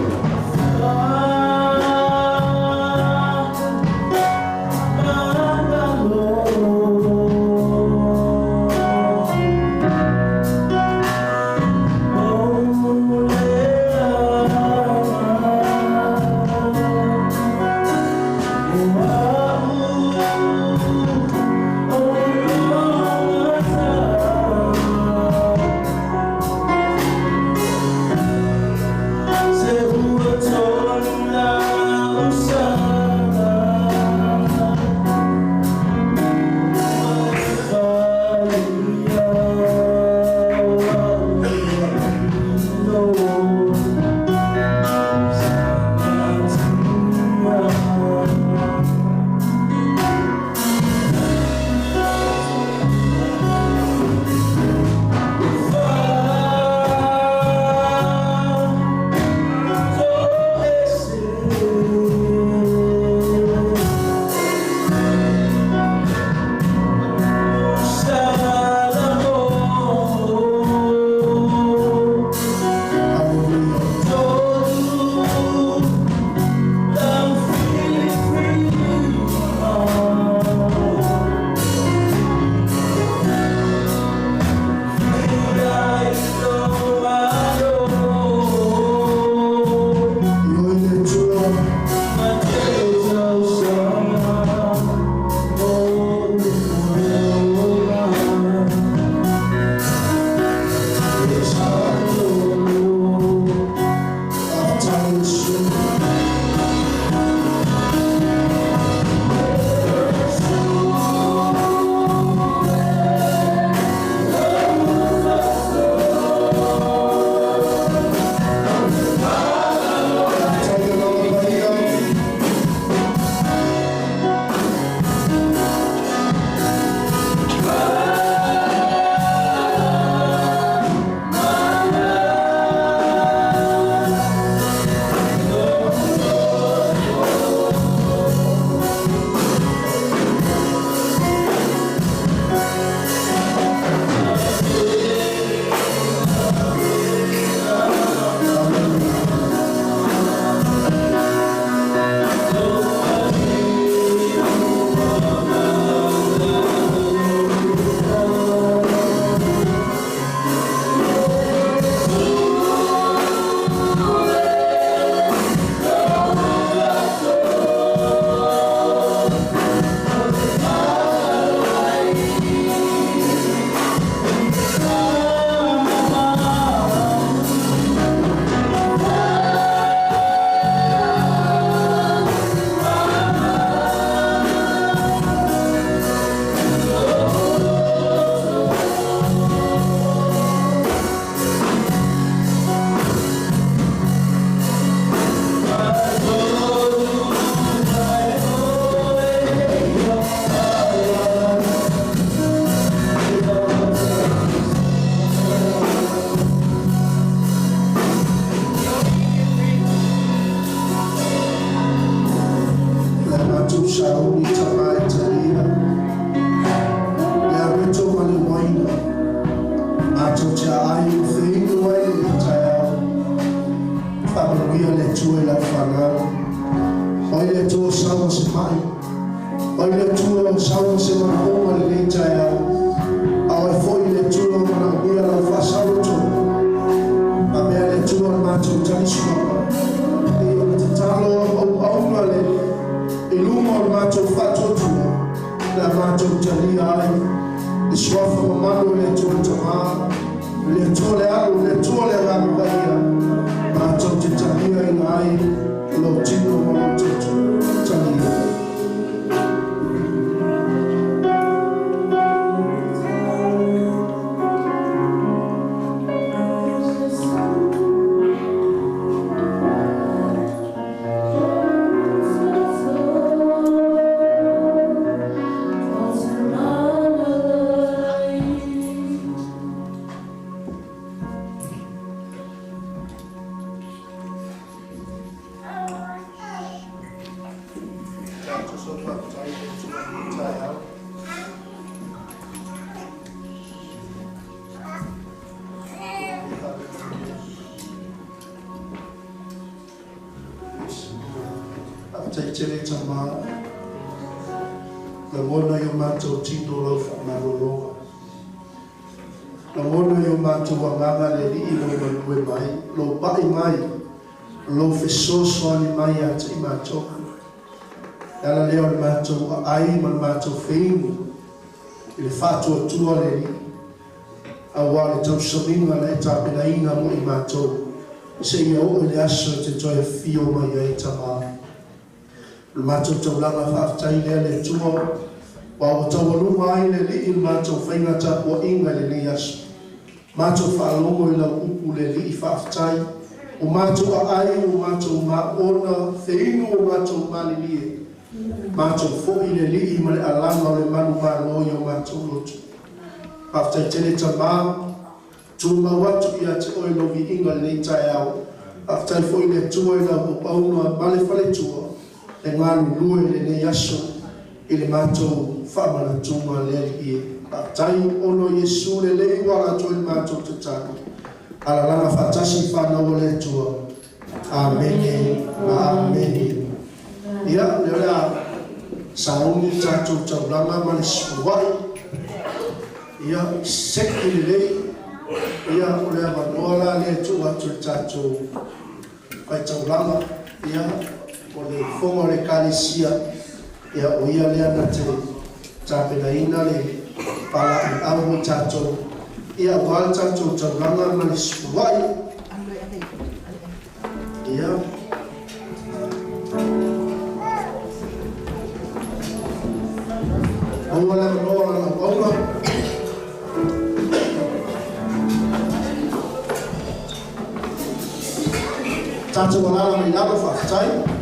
O ai le Atua o sau ma se manaoga i lenei taeao, a o ai foi le Atua o manaomia lau faasaulotoga? A mea le Atua le matou talisomama, pei ona tatalo auauga le i luma o le matou faatuatua, le a matou talia ai le suafa mamalu o le Atua le Tama, le Atua le Alo, le Atua le Agaga Paia, matou te taliaina ai lou tino ma lou toto. Talia. Faafetai tele Tama, lagona i o matou tino lau faamalologa. Lagona i o matou agaga le Alii lou galue mai, lou pai mai, lou fesoasoani mai ia te i matou. Le ala lea o le matou aai ma le matou feinu i le faatuatua le Alii, auā le tausamiga na e tapenaina mo i matou, seia oo i le aso e te toe afio mai ai Tama. O le matou taulaga faafetai lea le Atua, aua ua taualuga ai le Alii le matou faiga tapuaiga i lenei aso. Matou faalogo i lau upu le Alii faafetai, ua matou aai, ua matou maona, feinu ua matou malilie, matou foi le Alii ma le alaga o le manumalo i o matou loto. Faafetai tele Tama, tumau atu ia te oe lou viiga i lenei taeao. Faafetai foi le Atua i lau auauna ma le faletua e galulue i lenei aso i le matou faamanatuga le Alii e. Faafetai ona o Iesu lelei ua ala atu ai le matou tatalo. Alalaga faatasi i fanau a le Atua. Amene ma amene. Ia, lea o le a sauni le tatou taulaga ma le suluai. Ia, seki lelei. Ia, o le avanoa la lea e tuu atu i le tatou faitaulaga. Ia, o le fofoga o le Ekalesia, ia, o ia lea na te tapenaina le palaaau mo tatou, ia, aua le tatou taulaga ma le suluai. Ia. Maua le avanoa o lana auauna. Tatou alaala mai lalo, faafetai.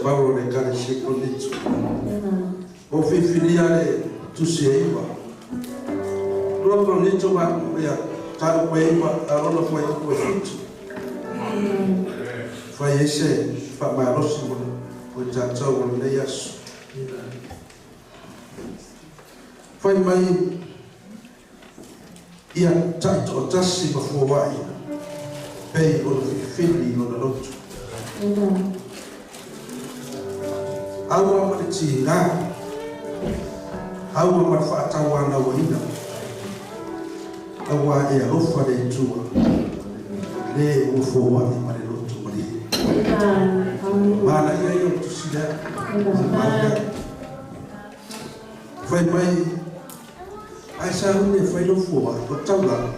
Paulo i le Ekalesia i Korinito. Ua ou filifilia le tusi e iva. Lua Korinito ma, ia, mataupu e iva, a o lona fuaiupu e fitu. Fai ai se faamalosi mo i tatou o lenei aso. Fai mai ia taitoatasi ma fuaai pei ona filifili i lona loto. Aua ma le tiga, aua ma le faatauanauaina, auā e alofa le Atua i le ua foai ma le loto malie. Manaia ia o le tusi lea. Manaia. Fai mai, ae sauni e fai lou foai, o le taulaga,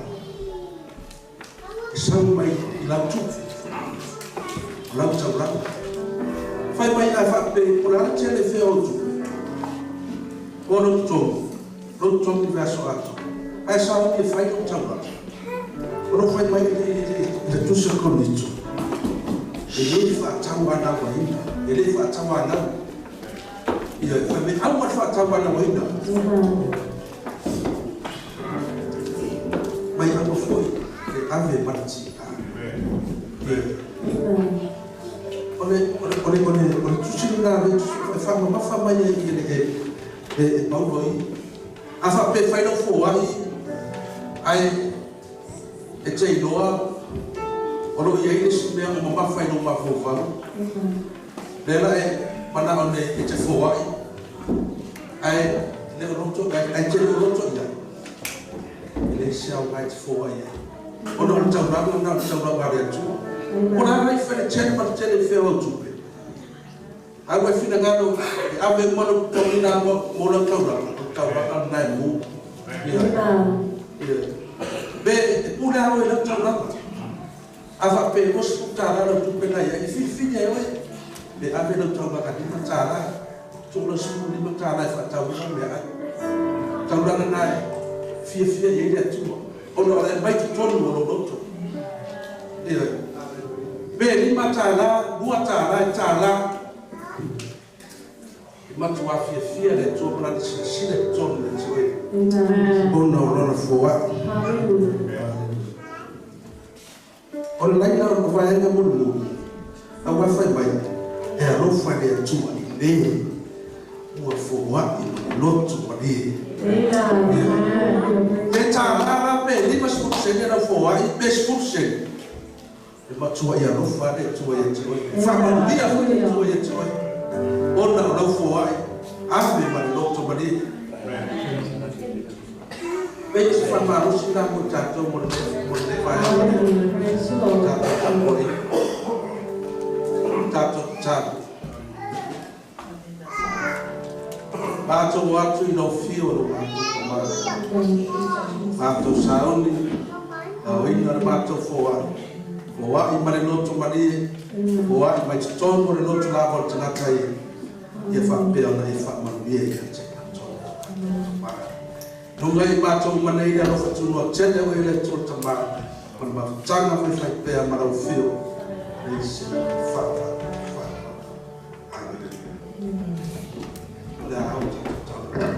e sau mai i lau tupe, o lau taulaga. Fai mai ae faapei, po o le a le tele fea o tupe, o lou totogi, lou totogi i le vaiaso atoa, ae sauni e fai lou taulaga. O lo o fai mai i le tusi a Korinito, e le faatauanauaina, e le faatauanau. Ia, fai mai, aua le faatauanauaina. Mai aua foi le ave ma le tiga. Ia. O le, o le, o le, o le, o le tusi lena le tusi e faamamafa mai ai e, e, e, e Paulo i. A faapea fai lau foai, ae e te iloa o lo o i ai le isi mea ua mamafa i lou mafaufau, lea la e manao nei e te foai, ae le o loto, ae te le o loto i ai, e leai se aoga e te foai ai. Ona o le taulaga lena o le taulaga a le Atua. O le a la i fai le tele ma le tele i fea o au tupe? Ae ua e finagalo e ave uma lou totogi lena mo lau taulaga, o le taulaga lena e mu. Ia. Ia. Pe e pule lava oe i lau taulaga. A faapea e $20 lau tupe na i ai, e filifili ai oe. Pe ave lau taulaga $5, $35 e faatau ai lau meaai. Taulaga lena e fiafia i ai le Atua, ona o le aumai totonu o lou loto. Ioe. Pe $5, $2, e $1. E matuā fiafia le Atua ma Lana silasila i totonu ia te oe, ona o Lona foai. O le laina o le vaega mulimuli, aua fai mai, e alofa le Atua i le ua foai ma le loto malie. Pe $1 la pe 50 sene lau foai pe 10 sene, e matuai alofa le Atua ia te oe. Faamanuia foi le Atua ia te oe, ona o lau foai ave ma le loto malie. Pei o se faamalosi la mo i tatou mo lenei vaega o le tatou tapuaiga. Tatou tatalo. Matou o atu i lau afio o lo matou Tama. Matou sauni, aoina le matou foai. Foai ma le loto malie, foai mai totonu o le loto lava o le tagata ia, ia faapea ona e faamanuia ia te matou, lo matou Tama. Luga i matou uma nei le alofa tunoa tele o e le Atua Tama ma le mafutaga faifai pea ma lau afio nei se fa fa fa. Amen. O le a ao tatou tala.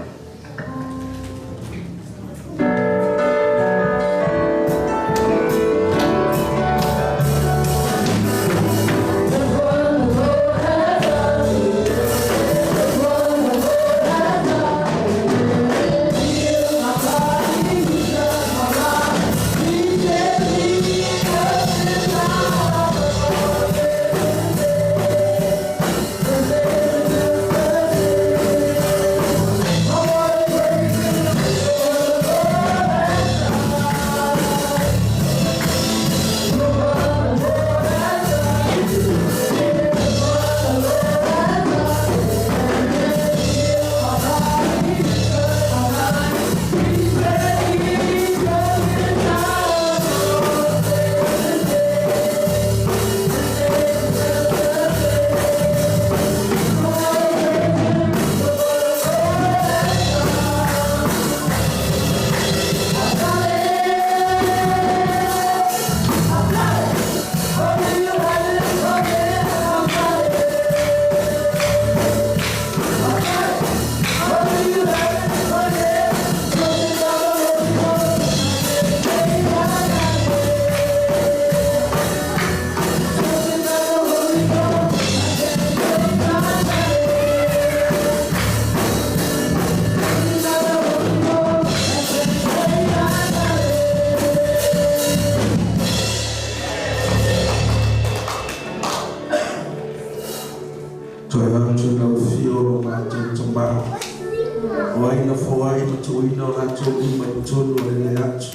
lafo ai ma tuuina o latou lima i totonu o lenei atu,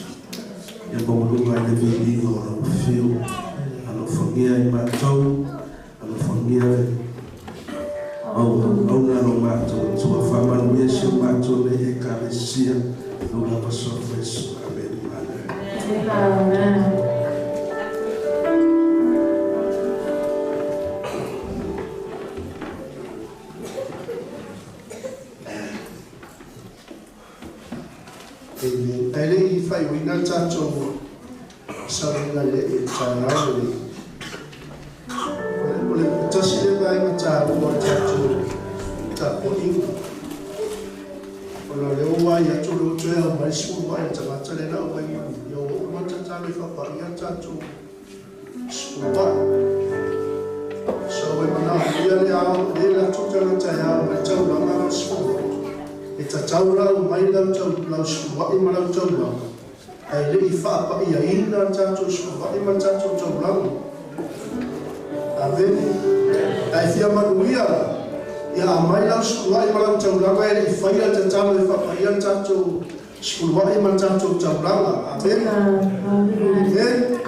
ia maualuga ai le viiga o lau afio. Alofagia i matou, alofagia le auaunaga a lo matou Atua. Faamanuia si o matou nei Ekalesia, i lou lava Suafa Iesu. Amene. Amen. Amen. Ae le i faaiuina le tatou saunoaga i le taeao lenei, o le tasi lea vaega taua o le tatou tapuaiga, ona o lea ua vaai atu o lea ua toe aumai le sefuluai a le tagata lea na aumai manuia, ua uma ona tatalo e faapaia le tatou sefuluai. So e manaomia le ao, le alu atu le tagata e ao mai le taulaga ma le sefuluai. E tatau la aumai lau lau sefuluai ma lau taulaga, ae le i faapaiaina le tatou sefuluai ma le tatou taulaga. Amene. Ae fia manuia la, ia aumai lau sefuluai ma lau taulaga e le i faia le tatalo e faapaia le tatou sefuluai ma le tatou taulaga. Amene. Amen.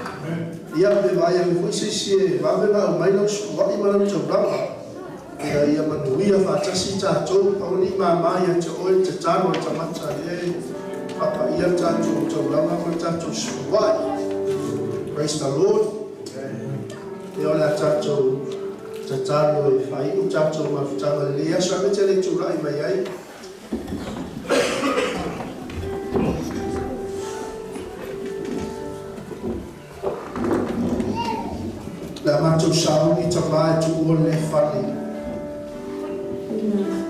Ia pe vaai ane foi se isi e vave ona aumai lau sefuluai ma lau taulaga, ina ia manuia faatasi tatou. Aua ne i mama ia te oe le tatalo a le tagata lea e faapaia le tatou taulaga ma le tatou sefuluai. Praise the Lord. Ia o le a tatou tatalo e faaiu tatou mafutaga i lenei aso, aemaise le tulai mai ai le a matou sauni Tamā e tuua lenei fale,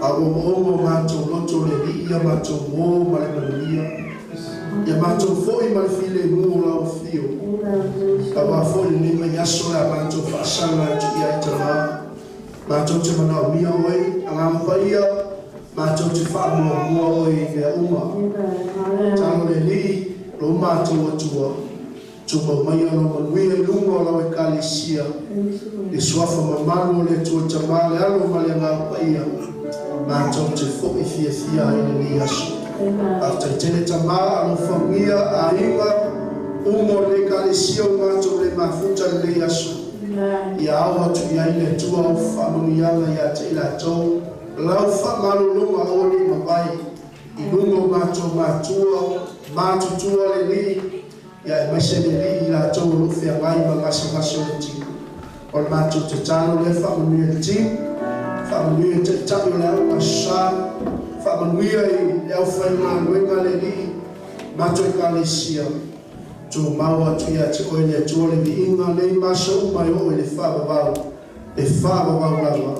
a ua omoomo o matou loto le Alii, ia matou ō ma le manuia, ia matou foi ma le filemu o lau afio, aua foi lenei vaiaso le a matou faasaga atu i ai Tamā. Matou te manaomia oe, Agaga Paia, matou te faamuamua oe i mea uma. Talo le Alii, lo matou Atua, tumau maia lou manuia i luga o lau Ekalesia, i le suafa mamalu o le Atua Tamā, le Alo ma le Agaga Paia, matou te foi fiafia ai lenei aso. Faafetai tele Tamā, alofagia aiga uma o le Ekalesia ua matou le mafuta i lenei aso. Ia ao atu i ai le Atua au faamanuiaga ia te i latou, lau faamalologa aua ne i mavae i luga o matou matua, matutua le Alii, ia aemaise le Alii i latou o lo o feagai ma gasegase o le tino. O le matou tatalo lea, faamanuia i le tino, faamanuia i taitai o le Aoga Aso Sa, faamanuia i le aufaigaluega le Alii, matou Ekalesia, tumau atu ia te oe le Atua le viiga nei ma aso uma e oo i le faavavau, e faavavau lava.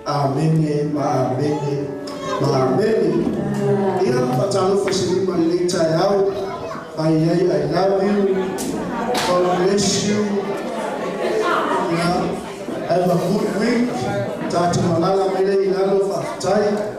Amene ma amene ma amene. Ia, faatalofa se lima i lenei taeao, fai ai I love you, God bless you. Yeah. Have a good week. Tatou malala mai lea i lalo, faafetai.